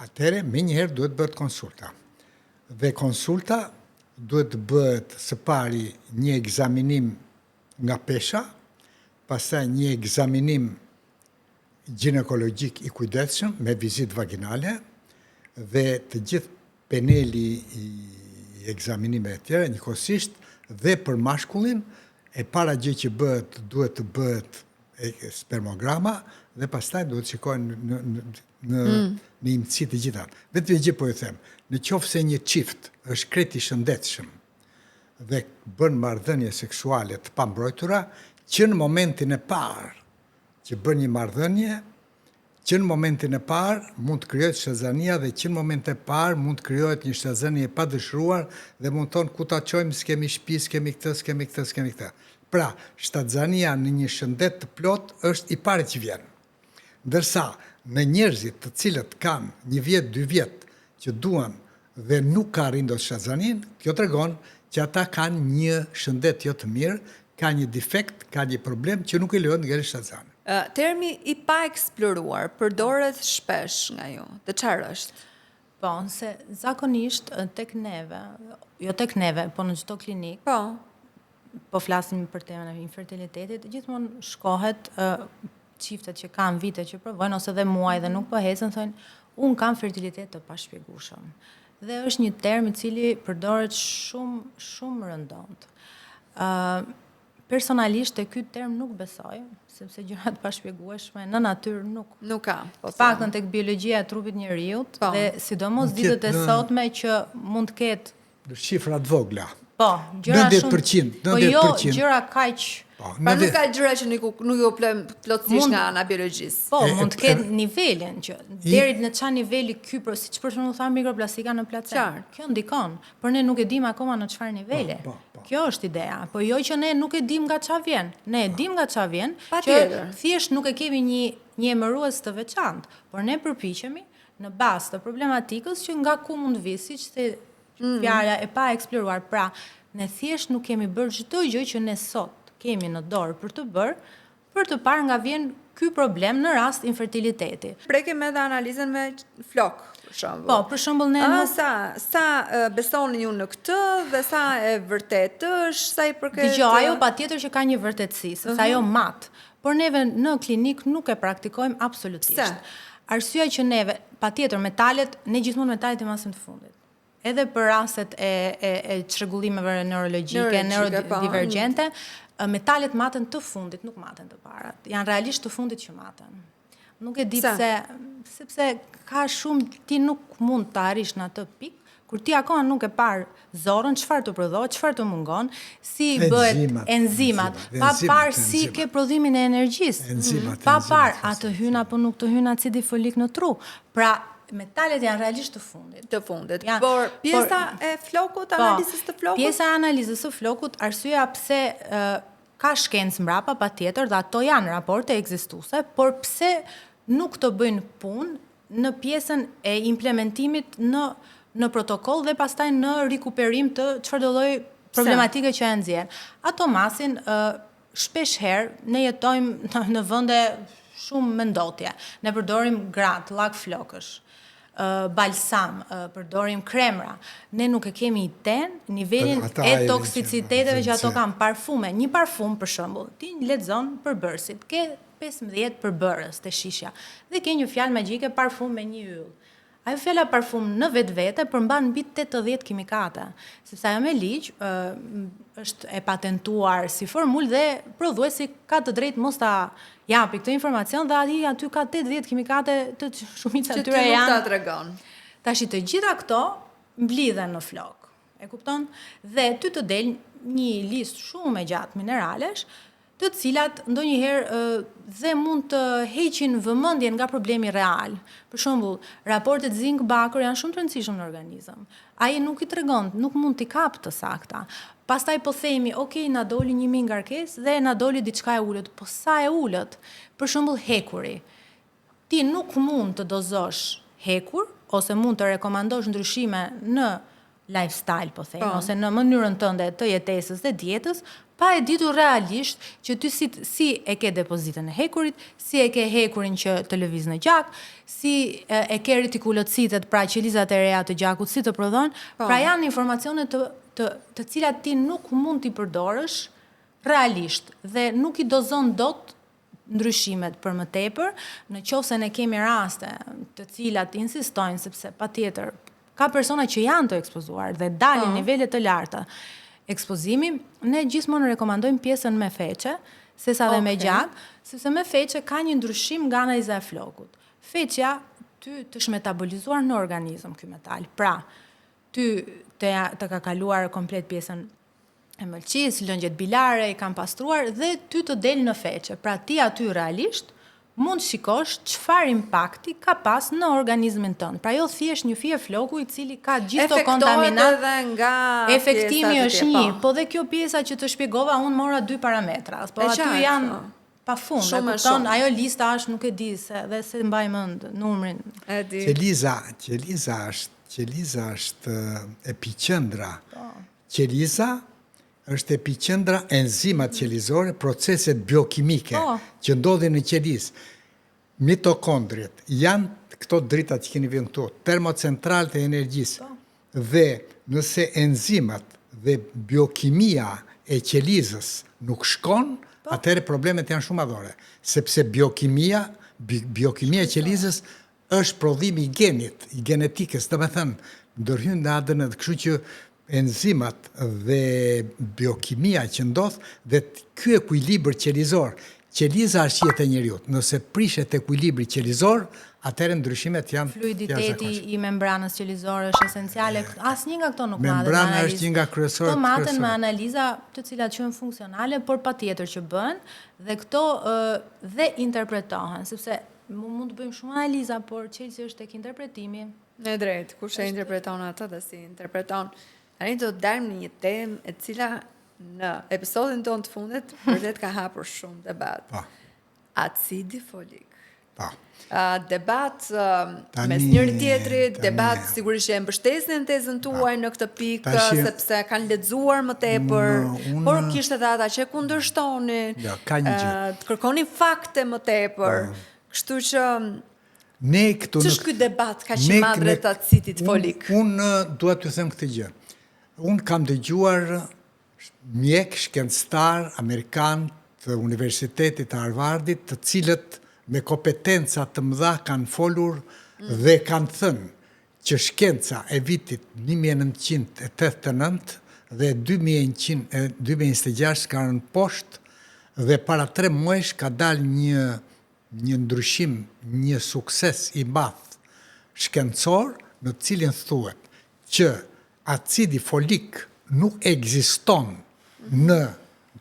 atëherë menjëherë duhet bëhet konsulta. Dhe konsulta duhet të bëhet së pari një ekzaminim nga pesha, pastaj një ekzaminim ginekologjik i kujdesshëm me vizitë vaginale dhe të gjithë paneli i ekzaminimeve të tjera njëkohësisht dhe për mashkullin e para gjë që bëhet duhet të bëhet spermograma dhe pastaj duhet shikojnë në në në, në imtësi të gjitha. Vetëm një gjë po ju them, në qoftë se një çift është krejt i shëndetshëm dhe bën marrëdhënie seksuale të pambrojtura, që në momentin e parë që bën një marrëdhënie, që në momentin e parë mund të krijohet shtatzania dhe që në momentin e parë mund të krijohet një shtatzani e padëshiruar dhe mund të thonë ku ta çojmë, s'kemi shtëpi, s'kemi këtë, s'kemi këtë, s'kemi këtë. Pra, shtatzania në një shëndet të plot është i pari që vjen. Ndërsa në njerëzit të cilët kanë një vjet, dy vjet që duan dhe nuk ka arrin dot shtatzanin, kjo tregon që ata kanë një shëndet jo të mirë, ka një defekt, ka një problem që nuk i lejon të ngelë shtatzan. Ë, Termi i pa eksploruar përdoret shpesh nga ju. Dhe çfarë është? Po, se zakonisht ë, tek neve, jo tek neve, po në çdo klinik, Po. po flasim për temën e infertilitetit, gjithmonë shkohet ë, çiftet që kanë vite që provojnë ose dhe muaj dhe nuk po ecën, thonë unë kam fertilitet të pashpjegueshëm. Dhe është një term i cili përdoret shumë shumë rëndont. Ë personalisht te ky term nuk besoj, sepse gjërat pashpjegueshme në natyrë nuk Nuk ka. Po Të paktën tek biologjia e trupit njeriut Po. dhe sidomos Mund ditët e ketë në- sotme që mund të ketë Në shifra të vogla. Po, gjëra shumë 90%, Po jo 90%. gjëra kaq Po, Pra nuk ka gjëra që nuk nuk ju plëm plotësisht Mund- nga ana e biologjisë. Po, E- mund të e- ketë nivelin që deri në çfarë niveli ky, pro, siç për shembull tham mikroplastika në placent. Qartë. Kjo ndikon, por ne nuk e dim akoma në çfarë niveli. Po, po, po. Kjo është ideja, po jo që ne nuk e dim nga çfarë vjen. Ne e dim nga çfarë vjen, që Patjetër. thjesht nuk e kemi një një emërues të veçantë, por ne përpiqemi në bazë të problematikës që nga ku mund vi, siç the Mm. fjala e pa eksploruar. Pra, ne thjesht nuk kemi bërë çdo gjë që ne sot kemi në dorë për të bërë, për të parë nga vjen ky problem në rast infertiliteti. Prekim edhe analizën me flok, për shembull. Po, për shembull ne A, nuk sa sa e, besoni ju në këtë dhe sa e vërtetë është, sa i përket Dëgjoj, ajo patjetër që ka një vërtetësi, sepse ajo mat, por neve në klinik nuk e praktikojmë absolutisht. Pse? Arsyeja që neve, patjetër metalet, ne gjithmonë metalet i masim të fundit. Edhe për rastet e e, e çrregullimeve neurologjike, Neurologjike, po. neurodivergjente, ë, metalet maten të fundit, nuk maten të parat. Janë realisht të fundit që maten. Nuk e di Pse? pse, sepse ka shumë ti nuk mund të arrish në atë pikë kur ti akoma nuk e parë zorrën, çfarë të prodhohet, çfarë të mungon, si bëhet Enzimat, enzimat, enzimat, pa enzimat, parë si enzimat. ke prodhimin e energjisë, Enzimat, pa enzimat, parë a të hyn apo nuk të hyn acidi folik në tru. Pra, metalet janë realisht të fundit. të fundit. Janë- Por pjesa por- e flokut, Po, analizës të flokut, Pjesa e analizës së flokut, arsyeja pse ë, ka shkencë mbrapa patjetër dhe ato janë raporte ekzistuese, por pse nuk të bëjnë punë në pjesën e implementimit në në protokoll dhe pastaj në rikuperim të çfarë do lloj problematike që e nxjerr. Ato masin ë, shpesh herë ne jetojmë në, në vende shumë me ndotje. Ne përdorim gratë, llak flokësh. balsam, përdorim kremra. Ne nuk e kemi idenë nivelin e toksiciteteve që ato kanë parfume. Një parfum për shembull, ti lexon përbërësit, ke 15 përbërës te shishja dhe ke një fjalë magjike parfum me një yll. Ajo fjala parfum në vetvete përmban mbi 80 kimikate, sepse ajo me ligj është e patentuar si formulë dhe prodhuesi ka të drejtë mos ta japi këtë informacion dhe ai aty ka 80 kimikate të shumica e tyre janë. Që ty nuk ta tregon. Tashi të gjitha këto mblidhen në flokë. E kupton? Dhe ty të del një listë shumë e gjatë mineralesh, të cilat ndonjëherë dhe mund të heqin vëmendjen nga problemi real. Për shembull, raportet zink-bakër janë shumë të rëndësishëm në organizëm. Ai nuk i tregon, nuk mund t'i kapë të sakta. Pastaj po themi, ok, na doli 1000 ngarkesë dhe na doli diçka e ulët, po sa e ulët? Për shembull, hekuri. Ti nuk mund të dozosh hekur ose mund të rekomandosh ndryshime në lifestyle, po themi, po. ose në mënyrën tënde të jetesës dhe dietës, pa e ditur realisht që ty si, si e ke depozitën e hekurit, si e ke hekurin që të lëviz në gjak, si e, e ke retikulocitet, pra qelizat e reja të gjakut, si të prodhon, po. pra janë informacione të, të, të cilat ti nuk mund t'i përdorësh realisht dhe nuk i dozon dot ndryshimet për më tepër, në qoftë se ne kemi raste të cilat insistojnë sepse patjetër ka persona që janë të ekspozuar dhe dalin po. nivele të larta ekspozimi, ne gjithmonë rekomandojmë pjesën me feçe, sesa dhe okay. me gjak, sepse me feçe ka një ndryshim nga analiza e flokut. Feçja ty të është metabolizuar në organizëm ky metal. Pra, ty të, të ka kaluar komplet pjesën e mëlçisë, lëngjet bilare i kanë pastruar dhe ty të del në feçe. Pra ti aty realisht mund të shikosh çfarë impakti ka pas në organizmin tënd. Pra jo thjesht një fije floku i cili ka gjithë këto kontaminat. edhe nga efektimi është një, po. po dhe kjo pjesa që të shpjegova unë mora dy parametra. Po aty janë po. pa fund, e kupton, ajo lista është nuk e di se dhe se mbaj mend numrin. E di. Qeliza, qeliza është, qeliza është epiqendra. Po. Qeliza është epiqendra enzimat qelizore, proceset biokimike po. që ndodhin në qelizë. Mitokondriet janë këto dritat që keni vënë këtu, termocentralet e energjisë. Po. Dhe nëse enzimat dhe biokimia e qelizës nuk shkon, po. atëherë problemet janë shumë madhore, sepse biokimia, biokimia e qelizës është prodhimi i genit, i genetikës, domethënë, ndërhyn në ADN, kështu që enzimat dhe biokimia që ndodh dhe ky ekuilibër qelizor, qeliza është jeta e njeriut. Nëse prishet ekuilibri qelizor, atëherë ndryshimet janë Fluiditeti i membranës qelizore është esenciale. Asnjë nga këto nuk matet. Membrana është një nga kryesorët. Këto maten me analiza të cilat quhen funksionale, por patjetër që bëhen dhe këto dhe interpretohen, sepse Mund të bëjmë shumë analiza, por çelësi është tek interpretimi. E drejtë, kush e interpreton atë dhe si interpreton. Tani do të dalim në një temë e cila në episodin tonë të fundit vërtet ka hapur shumë debat. Po. Acidi folik. Po. Uh, debat uh, mes njëri tjetrit, debat sigurisht që e mbështesin tezën tuaj në këtë pikë sepse kanë lexuar më tepër, unë, por kishte edhe ata që e kundërshtonin. Ja, ka një gjë. Uh, të kërkonin fakte më tepër. Po. Kështu që ne këtu Ç'është ky debat kaq i madh rreth acidit folik? Unë un, dua t'ju them këtë gjë. Unë kam dëgjuar mjekë, shkencëtarë amerikanë të Universitetit të Harvardit, të cilët me kompetenca të mëdha kanë folur mm. dhe kanë thënë që shkenca e vitit 1989 dhe 2026 ka rënë poshtë dhe para tre muajsh ka dalë një një ndryshim, një sukses i madh shkencor në të cilin thuhet që acidi folik nuk ekziston në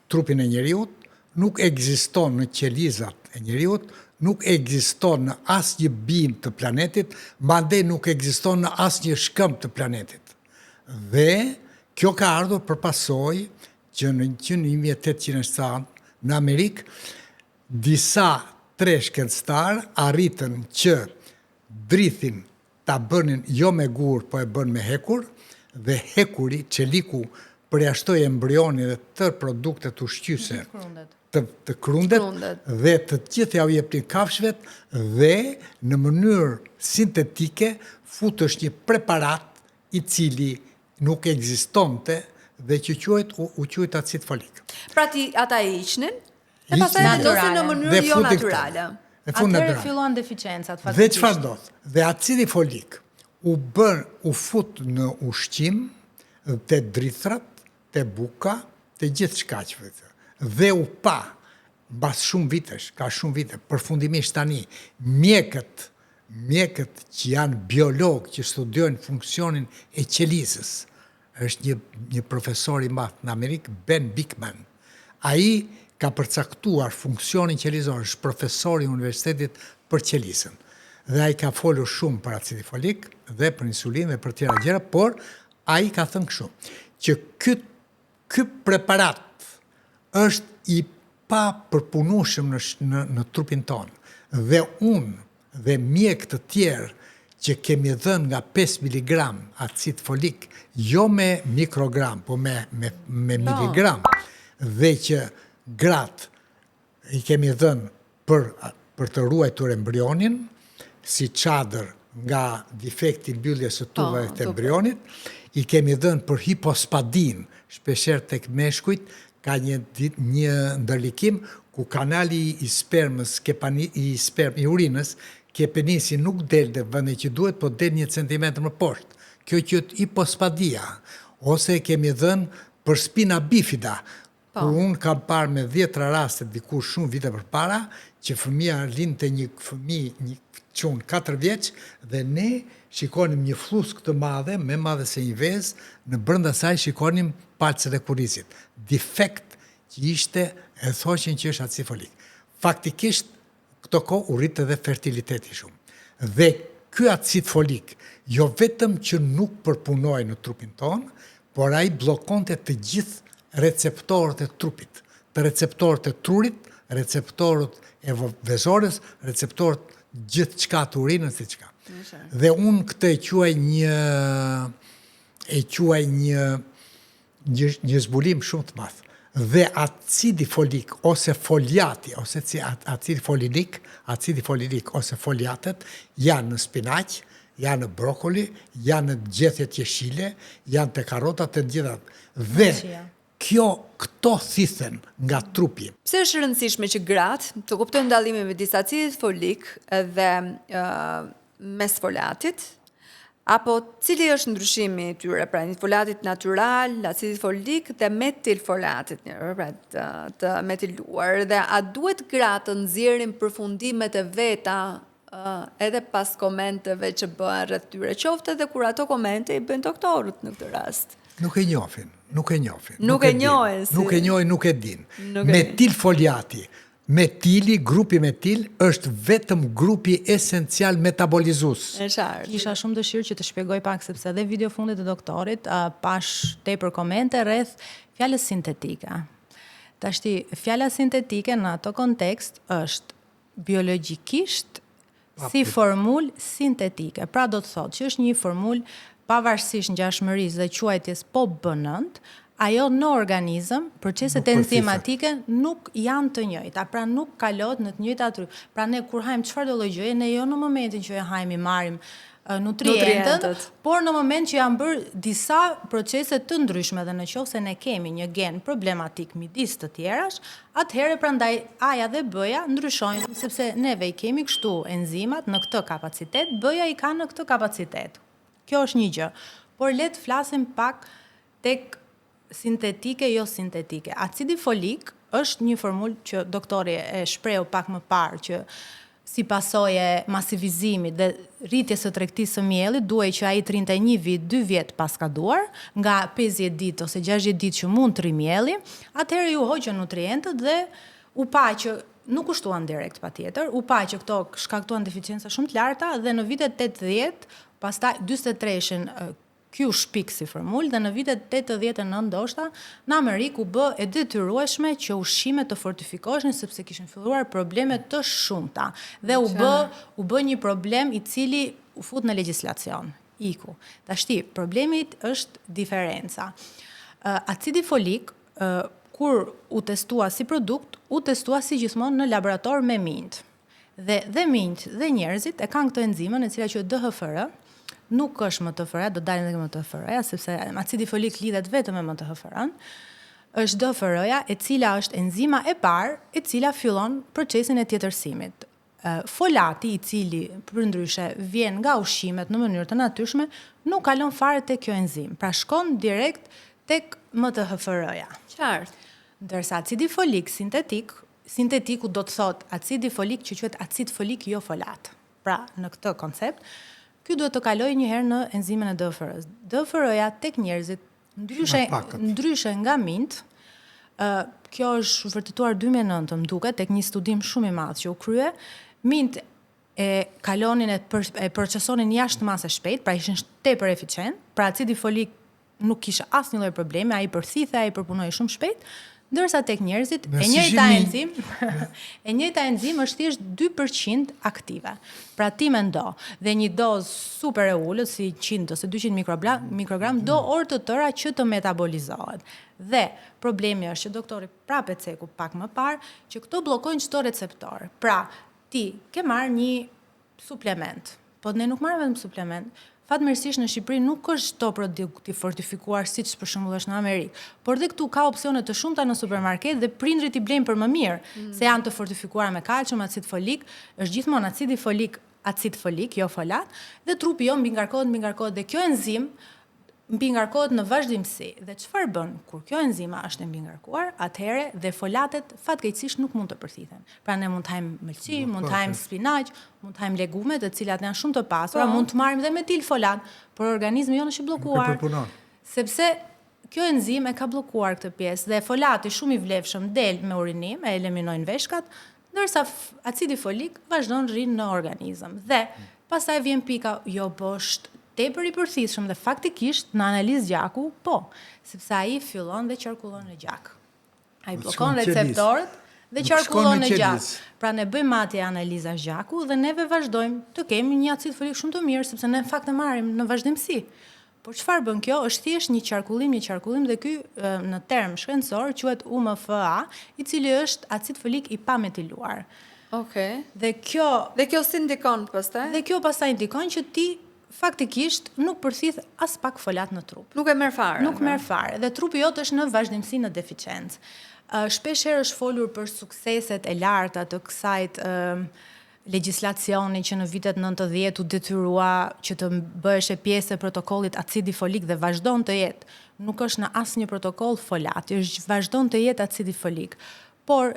trupin e njeriut, nuk ekziston në qelizat e njeriut, nuk ekziston në asnjë bimë të planetit, mandej nuk ekziston në asnjë shkëmb të planetit. Dhe kjo ka ardhur për pasojë që në që në 1870 në Amerikë disa tre shkencëtarë arritën që drithin ta bënin jo me gur, po e bënë me hekur, dhe hekuri, çeliku, përjashtoi embrionin dhe tërë produktet ushqyese. të, të krundet, Krundet. dhe të gjithë ja u jepnin kafshëve dhe në mënyrë sintetike futësh një preparat i cili nuk ekzistonte dhe që quhet u, u quajt acid folik. Pra ti ata i hiqnin e pastaj Hiqnin. vendosin në Naturale. mënyrë Dhe jo futin këtë. natyrale. Dhe fund Atëherë natyrale. filluan deficiencat Dhe faktikisht. çfarë ndodh? Dhe acidi folik u bën, u fut në ushqim, te drithrat, te buka, te gjithçka që vete. Dhe u pa mbas shumë vitesh, ka shumë vite, përfundimisht tani mjekët, mjekët që janë biologë që studiojnë funksionin e qelizës, është një një profesor i madh në Amerikë, Ben Bikman. Ai ka përcaktuar funksionin qelizor, është profesor i universitetit për qelizën. Dhe ai ka folur shumë për acidin folik dhe për insulinë dhe për tjera gjëra, por ai ka thënë kështu, që ky ky preparat është i pa përpunueshëm në, në, në trupin tonë. Dhe unë dhe mjek të tjerë që kemi dhënë nga 5 mg acid folik, jo me mikrogram, po me, me, me miligram, dhe që gratë i kemi dhënë për, për të ruajtur embrionin, si çadër nga defekti i mbylljes së tubave Po, të embrionit, i kemi dhënë për hipospadin, shpesher tek meshkujt, ka një, një ndërlikim ku kanali i spermës, ke pani, i sperm, i urinës, ke penisi nuk del në vendin që duhet, po del një centimetër më poshtë. Kjo quhet hipospadia, ose kemi dhënë për spina bifida, Po. Kur unë kam parë me dhjetra raste diku shumë vite përpara, që fëmija lindte një fëmijë, një çun 4 vjeç dhe ne shikonim një flluskë të madhe, më madhe se një vezë, në brenda saj shikonim palcën e kurrizit. Defekt që ishte, e thoshin që është acid folik. Faktikisht, këto kohë u rrit edhe fertiliteti shumë. Dhe ky acid folik, jo vetëm që nuk përpunoi në trupin tonë, por ai bllokonte të gjithë receptorët e trupit, të receptorët e trurit, receptorët e vezores, receptorët gjithçka të urinës diçka. Dhe unë këtë e quaj një e quaj një një, një zbulim shumë të madh. Dhe acidi folik ose foliati ose acidi folinik, acidi folinik ose foliatet janë në spinaq, janë në brokoli, janë në gjethet jeshile, janë te karotat të gjitha. Dhe kjo këto thithen nga trupi. Pse është e rëndësishme që gratë të kuptojnë dallimin midis acidit folik dhe uh, mesfolatit? Apo cili është ndryshimi i tyre, pra një folatit natyral, acidit folik dhe metilfolatit, një, pra të, të metiluar dhe a duhet gratë të nxjerrin përfundimet e veta uh, edhe pas komenteve që bëhen rreth tyre, qoftë edhe kur ato komente i bëjnë doktorët në këtë rast. Nuk e njohin, nuk e njohin. Nuk, nuk e njohin. Si... Nuk e njohin, nuk e din. Metilfoliati, metili, grupi metil, është vetëm grupi esencial metabolizues. E qartë. Kisha shumë dëshirë që të shpjegoj pak, sepse edhe video fundit të doktorit, uh, pash tepër komente rreth fjalës sintetike. Tashti, fjala sintetike në ato kontekst është biologjikisht si formulë sintetike. Pra do të thotë që është një formulë pavarësisht ngjashmërisë dhe quajtjes po B9, ajo në organizëm, proceset enzimatike nuk janë të njëjta, pra nuk kalohet në të njëjtat rrymë. Pra ne kur hajmë çfarë do lloj gjëje, ne jo në momentin që e hajmë i marrim nutrientët, por në moment që janë bërë disa procese të ndryshme dhe në qoftë se ne kemi një gen problematik midis të tjerash, atëherë prandaj A-ja dhe B-ja ndryshojnë, sepse neve i kemi kështu enzimat në këtë kapacitet, B-ja i ka në këtë kapacitet. Kjo është një gjë. Por le të flasim pak tek sintetike, jo sintetike. Acidi folik është një formulë që doktori e shprehu pak më parë që si pasojë e masivizimit dhe rritjes së tregtisë së miellit, duhej që ai të rrinte një vit, dy vjet pa skaduar, nga 50 ditë ose 60 ditë që mund të rri mielli, atëherë ju hoqën nutrientët dhe u pa që nuk u shtuan direkt patjetër, u pa që këto shkaktuan deficienca shumë të larta dhe në vitet 80, pastaj 43-shin ky u shpik si formulë dhe në vitet 89 ndoshta në Amerikë u bë e detyrueshme që ushqimet të fortifikoheshin sepse kishin filluar probleme të shumta dhe u bë u bë një problem i cili u fut në legjislacion. Iku. Tashti, problemi është diferenca. Acidi folik. Kur u testua si produkt, u testua si gjithmonë në laborator me minjtë. Dhe dhe minjtë dhe njerëzit e kanë këtë enzimën e cila quhet DHFR, nuk është MTHFR-ja, do dalim dhe MTHFR-ja, sepse acidi folik lidhet vetëm me MTHFR-n. Është DHFR-ja e cila është enzima e parë e cila fillon procesin e tjetërsimit. Folati i cili përndryshe vjen nga ushqimet në mënyrë të natyrshme, nuk kalon fare tek kjo enzimë, pra shkon direkt tek MTHFR-ja. Qartë. Ndërsa acidi folik sintetik, sintetiku do të thotë acidi folik që quhet acid folik jo folat. Pra, në këtë koncept, ky duhet të kalojë një herë në enzimën e DHFR-së. DHFR-ja tek njerëzit Ndryshe, ndryshe nga minjtë, ë kjo është vërtetuar 2009, më duket, tek një studim shumë i madh që u krye, minjtë e kalonin e, për, e procesonin jashtë mase shpejt, pra ishin tepër eficient, pra acidi folik nuk kisha asnjë lloj problemi, ai përthithej, ai përpunohej shumë shpejt, ndërsa tek njerëzit e njëjta enzimë, e njëjta enzimë është thjesht 2% aktive. Pra ti mendo, dhe një dozë super e ulët si 100 ose 200 mikrogram, mikrogram do orë të tëra që të metabolizohet. Dhe problemi është që doktori prapë e ceku pak më parë që këto bllokojnë çdo receptor. Pra, ti ke marrë një suplement. Po ne nuk marrim vetëm suplement. Fatmirësisht në Shqipëri nuk është çdo produkt i fortifikuar siç për shembull është në Amerikë. Por dhe këtu ka opsione të shumta në supermarket dhe prindërit i blejnë për më mirë, mm. se janë të fortifikuara me kalcium, acid folik, është gjithmonë acidi folik, acid folik, jo folat, dhe trupi jo mbingarkohet, mbingarkohet dhe kjo enzimë mbingarkohet në vazhdimësi. Dhe çfarë bën kur kjo enzima është e mbingarkuar, atëherë dhe folatet fatkeqësisht nuk mund të përthithen. Pra ne mund të hajmë mëlçi, mund të hajmë spinaq, mund të hajmë legume, të cilat janë shumë të pasura, po. mund të marrim dhe metilfolat, por organizmi jonë është i bllokuar. Sepse kjo enzimë e ka bllokuar këtë pjesë dhe folati shumë i vlefshëm del me urinim, e eliminojnë veshkat, Ndërsa acidi folik vazhdon rrin në organizëm. Dhe pastaj vjen pika, jo po është tepër i përthithshëm dhe faktikisht në analizë gjaku, po, sepse ai fillon dhe qarkullon në gjak. Ai bllokon receptorët dhe qarkullon në gjak. Pra ne bëjmë matje analizash gjaku dhe neve vazhdojmë të kemi një acid folik shumë të mirë sepse ne në fakt e marrim në vazhdimësi. Por çfarë bën kjo? Është thjesht një qarkullim, një qarkullim dhe ky në term shkencor quhet UMFA, i cili është acid folik i pametiluar. Okej. Dhe kjo Dhe kjo si ndikon pastaj? Dhe kjo pastaj ndikon që ti faktikisht nuk përthith aspak folat në trup. Nuk e merr fare. Nuk merr fare dhe trupi jot është në vazhdimësi në deficiencë. Shpesh herë është folur për sukseset e larta të kësaj legjislacioni që në vitet 90 u detyrua që të bëheshe pjesë e protokollit acidi folik dhe vazhdon të jetë. Nuk është në asnjë protokoll folati, është vazhdon të jetë acidi folik. Por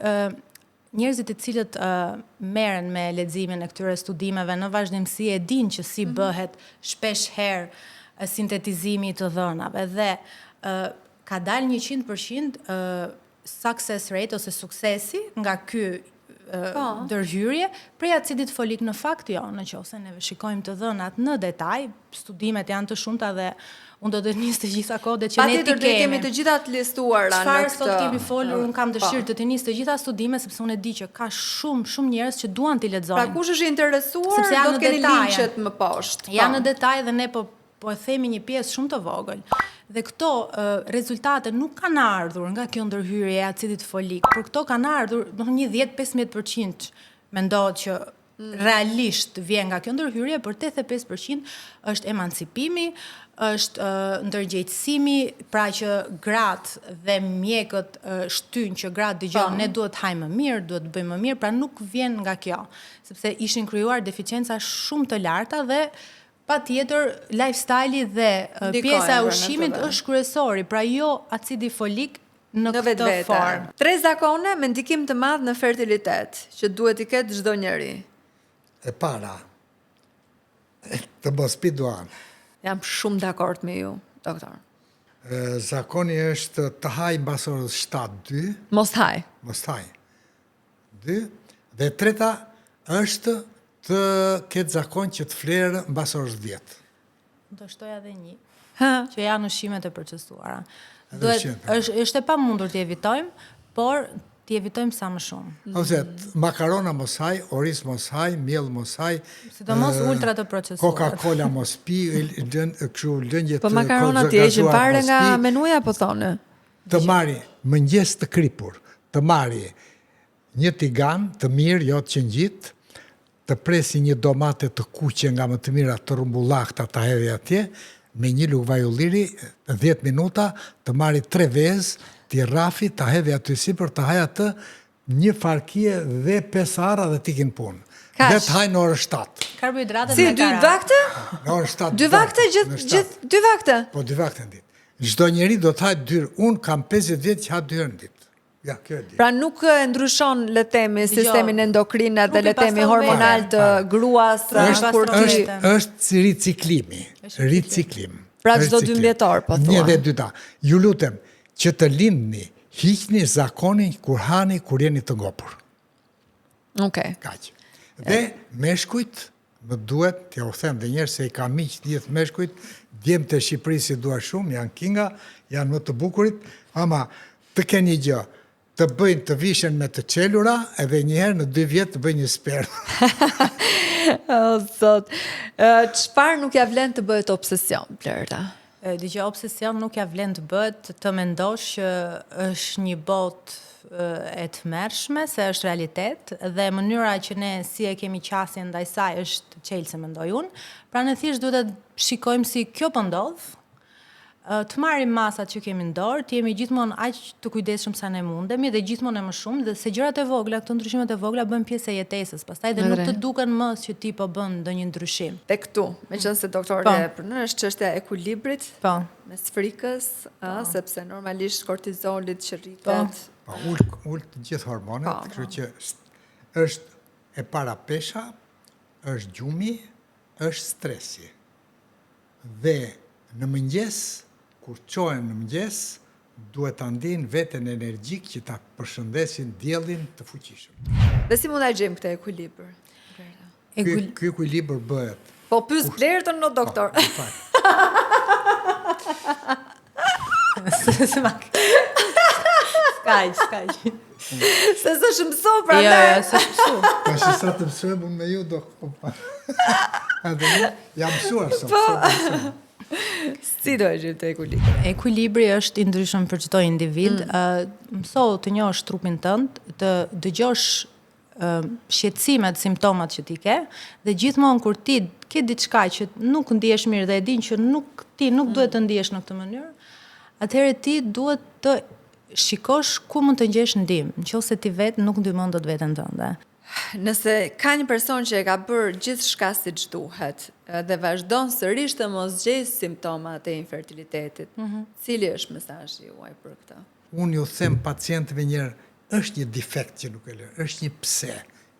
njerëzit të cilët merren me leximin e këtyre studimeve në vazhdimësi e dinë që si mm -hmm. bëhet shpesh herë sintetizimi i të dhënave dhe ka dalë 100% success rate ose suksesi nga ky po. ndërhyrje prej acidit folik në fakt jo, në qoftë se neve shikojmë të dhënat në detaj, studimet janë të shumta dhe unë do të nis të gjitha kodet që ne t'i kemi. kemi të gjitha të listuara në këtë. Çfarë sot kemi folur, unë kam po. dëshirë të t'i nis të gjitha studimet sepse unë e di që ka shumë shumë njerëz që duan t'i lexojnë. Pra kush është i interesuar, do të keni linqet më poshtë. Janë në po. detaj dhe ne po po e themi një pjesë shumë të vogël. Dhe këto rezultate nuk kanë ardhur nga kjo ndërhyrje e acidit folik, por këto kanë ardhur, do një 10-15% mendohet që mm. realisht vjen nga kjo ndërhyrje, por 85% është emancipimi, është uh, ndërgjegjësimi, pra që gratë dhe mjekët uh, shtyjnë që gratë dëgjojnë, po. ne duhet të hajmë më mirë, duhet të bëjmë më mirë, pra nuk vjen nga kjo, sepse ishin krijuar deficienca shumë të larta dhe Patjetër, lifestyle-i dhe pjesa e ushqimit është kryesori, pra jo acidi folik në, në këtë formë. Tre zakone me ndikim të madh në fertilitet, që duhet t'i ketë çdo njeri. E para, të mos pi duhan. Jam shumë dakord me ju, doktor. Zakoni është të haj mbas orës 7-2. Mos haj. Mos haj. 2. Dhe e treta është të ketë zakon që të flerë mbas orës 10. Do shtoja edhe një, që janë ushqimet e procesuara. Duhet, është, është e pamundur t'i evitojmë, por t'i evitojmë sa më shumë. Ose makarona mos haj, oriz mos haj, miell mos haj, sidomos ultra të procesuar. Coca-Cola mos pi, lën kështu lëngje të Po makaronat t'i heqim fare nga menuja po thonë. Të marri mëngjes të kripur, të marri një tigan të mirë, jo të qengjit, të presi një domate të kuqe nga më të mira të rrumbullakta ta hedhi atje, me një lugë vaj ulliri, 10 minuta, të marri tre vezë, t'i rrafi, ta hedhi aty sipër, të hajë atë një farkie dhe pesë arra dhe të iki në punë. Dhe të hajë në orën 7. Karbohidratet Si, dy vakte? Në orën 7. Dy vakte, gjithë, gjithë, dy vakte? Po, dy vakte në ditë. Çdo njeri do të hajë dy, unë kam 50 vjet që ha dy herë në ditë. Ja, kjo e di. Pra nuk e ndryshon, le themi, sistemin endokrin dhe le themi hormonal të gruas është është është riciklimi, riciklim. Pra çdo 12 vjetor, po thua. Një dhe dyta. Ju lutem që të lindni, hiqni zakonin kur hani kur jeni të ngopur. Okej. Okay. Kaq. Dhe meshkujt Më duhet t'jua them dhe njëherë se i kam miq të gjithë meshkujt, djemtë e Shqipërisë i dua shumë, janë kinga, janë më të bukurit, ama të kenë një gjë, të bëjnë të vishen me të çelura edhe një herë në dy vjet të bëjnë një spermë. O zot. Çfarë nuk ja vlen të bëhet obsesion, Blerta? Dëgjo, obsesion nuk ja vlen të bëhet të mendosh që është një botë e tmerrshme, se është realitet dhe mënyra që ne si e kemi qasjen ndaj saj është çelësi mendoj unë. Pra ne thjesht duhet të shikojmë si kjo po ndodh, të marrim masat që kemi në dorë, të jemi gjithmonë aq të kujdesshëm sa ne mundemi dhe gjithmonë e më shumë dhe se gjërat e vogla, këto ndryshimet e vogla bëhen pjesë e jetesës, pastaj dhe nuk të duken më që ti po bën ndonjë ndryshim. Dhe këtu, meqenëse doktori po. e pranon është çështja e ekuilibrit po. mes frikës, ë, po. sepse normalisht kortizolit që rritet. Po, po ul ul të gjithë hormonet, po, kështu që është e para pesha, është gjumi, është stresi. Dhe në mëngjes, kur çohen në mëngjes, duhet ta ndiejnë veten energjik që ta përshëndesin diellin të fuqishëm. Dhe si mund ta gjejmë këtë ekuilibër? Ky, ky ekuilibër bëhet. Po pyes Blertën o doktor. Po, fal. S'ka, s'ka. Se s'është mësu, pra jo, jo, s'është mësu. Pa që sa të mësojmë unë me ju, do... Edhe një, jam mësuar sot. Po. Si do e gjejmë këtë ekuilibër? Ekuilibri është i ndryshëm për çdo individ. Mm. Uh, mëso të njohësh trupin tënd, të dëgjosh shqetësimet, simptomat që ti ke dhe gjithmonë kur ti ke diçka që nuk ndihesh mirë dhe e din që nuk ti nuk mm. duhet të ndihesh në këtë mënyrë, atëherë ti duhet të shikosh ku mund të gjesh ndihmë, në qoftë se ti vetë nuk ndihmon dot veten tënde. Nëse ka një person që e ka bërë gjithçka siç duhet dhe vazhdon sërish të mos gjejë simptomat e infertilitetit, mm -hmm. cili është mesazhi juaj për këtë? Unë ju them pacientëve njëherë, është një defekt që nuk e lë, është një pse,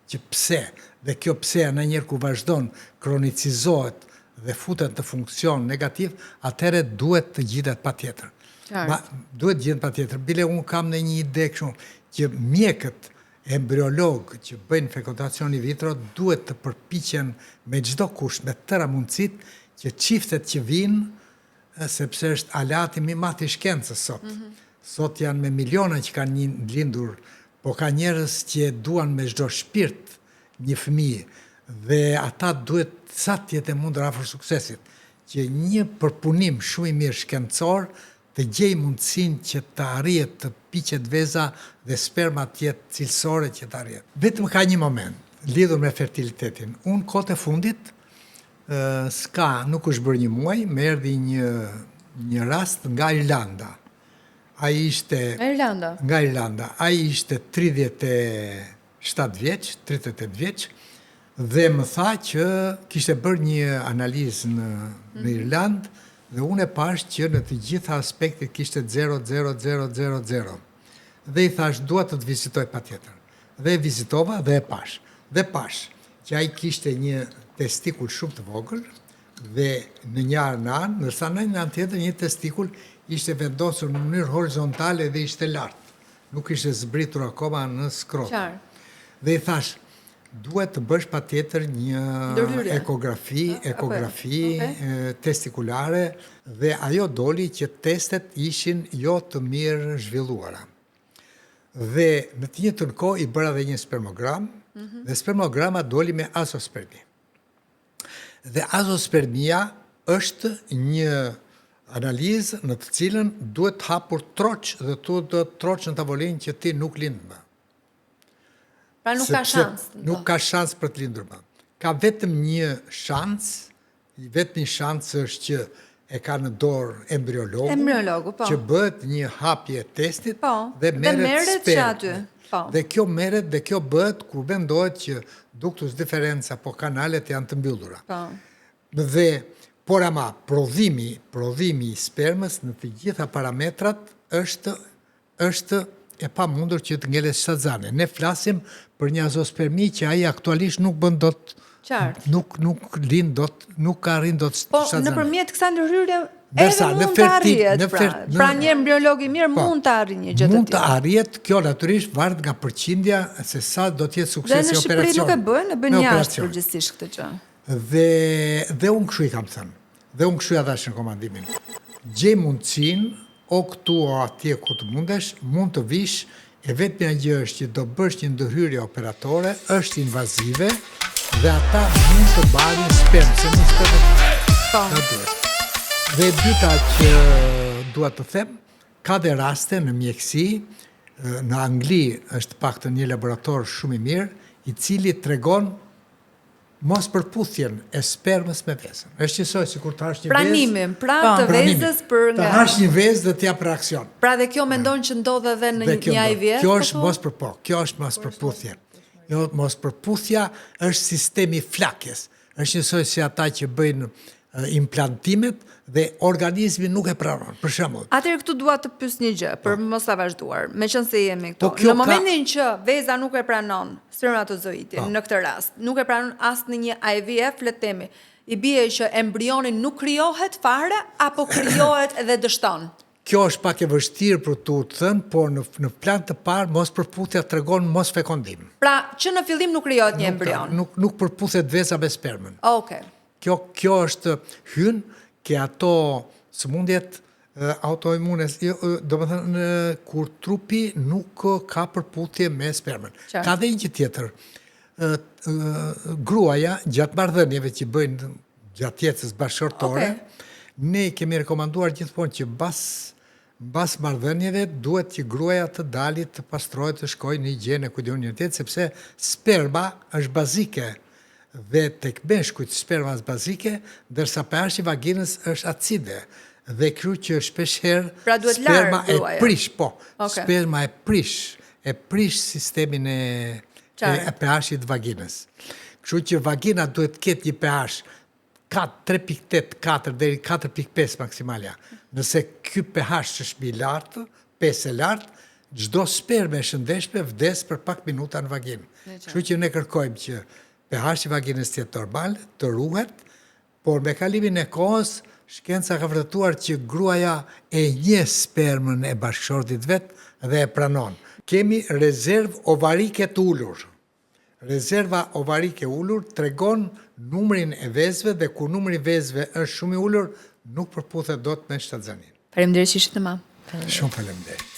që pse, dhe kjo pse ndonjëherë kur vazhdon, kronicizohet dhe futet në funksion negativ, atëherë duhet të gjitet patjetër. Ma, duhet të gjitet patjetër. Bile unë kam në një ide kështu, që mjekët embriologë që bëjnë fekondacion in vitro duhet të përpiqen me çdo kusht, me tëra mundësitë, që çiftet që vijnë sepse është aleati më i madh i shkencës sot. Mm -hmm. Sot janë me miliona që kanë një lindur, po ka njerëz që e duan me çdo shpirt një fëmijë dhe ata duhet sa të jetë e mundur afër suksesit, që një përpunim shumë i mirë shkencor të gjejë mundësinë që të arrihet të piqet veza dhe sperma të jetë cilësore që të arrihet. Vetëm ka një moment lidhur me fertilitetin. Unë kohët e fundit S'ka, nuk është bërë një muaj, më erdhi një një rast nga Irlanda. Ai ishte Nga Irlanda. Nga Irlanda. Ai ishte 37 vjeç, 38 vjeç dhe më tha që kishte bërë një analizë në në mhm. Irlandë dhe unë e pashë që në të gjitha aspektet kishte 0 0 0 0 0. Dhe i thashë dua të të vizitoj patjetër. Dhe e vizitova dhe e pashë. Dhe pashë që ai kishte një testikul shumë të vogël dhe në një anë anë, ndërsa në një anë tjetër një testikul ishte vendosur në mënyrë horizontale dhe ishte lart. Nuk ishte zbritur akoma në skrotum. Dhe i thashë, duhet të bësh patjetër një ekografi, ekografi testikulare dhe ajo doli që testet ishin jo të mirë zhvilluara. Dhe në të njëjtën kohë i bëra dhe një spermogram, mm -hmm. dhe spermograma doli me azospermi. Dhe azospermia është një Analizë në të cilën duhet hapur troç dhe thuhet troç në tavolinë që ti nuk lind më. Pra nuk ka shans. Nuk ka shans për të lindur më. Ka vetëm një shans, i vetmi shans është që e ka në dorë embriologu, embriologu po. që bëhet një hapje e testit po. dhe merret, dhe merret që aty. Po. Dhe kjo merret dhe kjo bëhet kur mendohet që ductus deferens apo kanalet janë të mbyllura. Po. Dhe por ama prodhimi, prodhimi i spermës në të gjitha parametrat është është e pamundur që të ngelet shtatzane. Ne flasim për një azospermi që ai aktualisht nuk bën dot Qartë. Nuk nuk lind dot, nuk arrin dot Po nëpërmjet kësaj ndërhyrje edhe mund të arrihet, pra, pra një embriolog i mirë po, mund të arrijë një gjë të tillë. Mund të arrihet, kjo natyrisht varet nga përqindja se sa do të jetë suksesi i operacionit. Dhe në Shqipëri nuk e bëjnë, e bëjnë jashtë përgjithsisht këtë gjë. Dhe dhe unë kështu i kam thënë. Dhe unë kështu ia dhashë rekomandimin. Gjej mundësinë, o këtu o atje ku të mundesh, mund të vish, e vetmja gjë është që do bësh një ndërhyrje operatore, është invazive dhe ata mund të marrin spermë, se një spermë po. ta duhet. Dhe e dyta që dua të them, ka dhe raste në mjekësi, në Angli është paktën një laborator shumë i mirë, i cili tregon mospërputhjen e spermës me vezën. Është njësoj sikur të hash një vezë. Pranimin, pra po. të vezës për nga. Të hash një vezë dhe të jap reaksion. Pra dhe kjo mendon që ndodh edhe në një IVF? Kjo është po? mospërpo, kjo është mospërputhje. Jo, mospërputhja është sistemi i flakjes. Është njësoj si ata që bëjnë implantimet dhe organizmi nuk e pranon. Për shembull. Atëherë këtu dua të pyes një gjë, për po. mos ta vazhduar, meqenëse jemi këtu. Po në momentin ka... që veza nuk e pranon spermatozoidin po. në këtë rast, nuk e pranon as në një IVF, le të themi, i bie që embrioni nuk krijohet fare apo krijohet edhe dështon. Kjo është pak e vështirë për t'u thënë, por në në plan të parë mospërputhja tregon mosfekondim. Pra, që në fillim nuk krijohet një embrion. Nuk nuk përputhet veza me spermën. Okej. Okay. Kjo kjo është hyn ke ato sëmundjet autoimune, jo, domethënë kur trupi nuk ka përputhje me spermën. Ka dhe një gjë tjetër. Gruaja gjatë marrëdhënieve që bëjnë gjatë jetës bashkëshortore, okay. ne kemi rekomanduar gjithmonë që mbas mbas marrëdhënieve duhet që gruaja të dali të pastrohet të shkojë në higjienë ku di unë një tjetër sepse sperma është bazike dhe tek meshkujt sperma është bazike, ndërsa pH i vaginës është acide dhe kështu që shpesh herë pra sperma e prish, po, okay. sperma e prish, e prish sistemin e, e pH-it të vaginës. Kështu që vagina duhet të ketë një pH ka 3.8, 4 deri 4.5 maksimalja. Nëse ky pH është më i lartë, 5 e lartë, çdo spermë e shëndetshme vdes për pak minuta në vaginë. Kështu që ne kërkojmë që pH i vaginës të jetë normal, të ruhet, por me kalimin e kohës shkenca ka vërtetuar që gruaja e njeh spermën e bashkëshortit vet dhe e pranon. Kemi rezervë ovarike të ulur. Rezerva ovarike e ulur tregon numrin e vezëve dhe kur numri i vezëve është shumë i ulur, nuk përputhet dot me shtatzëninë. Faleminderit që ishit në Mam. Shumë faleminderit.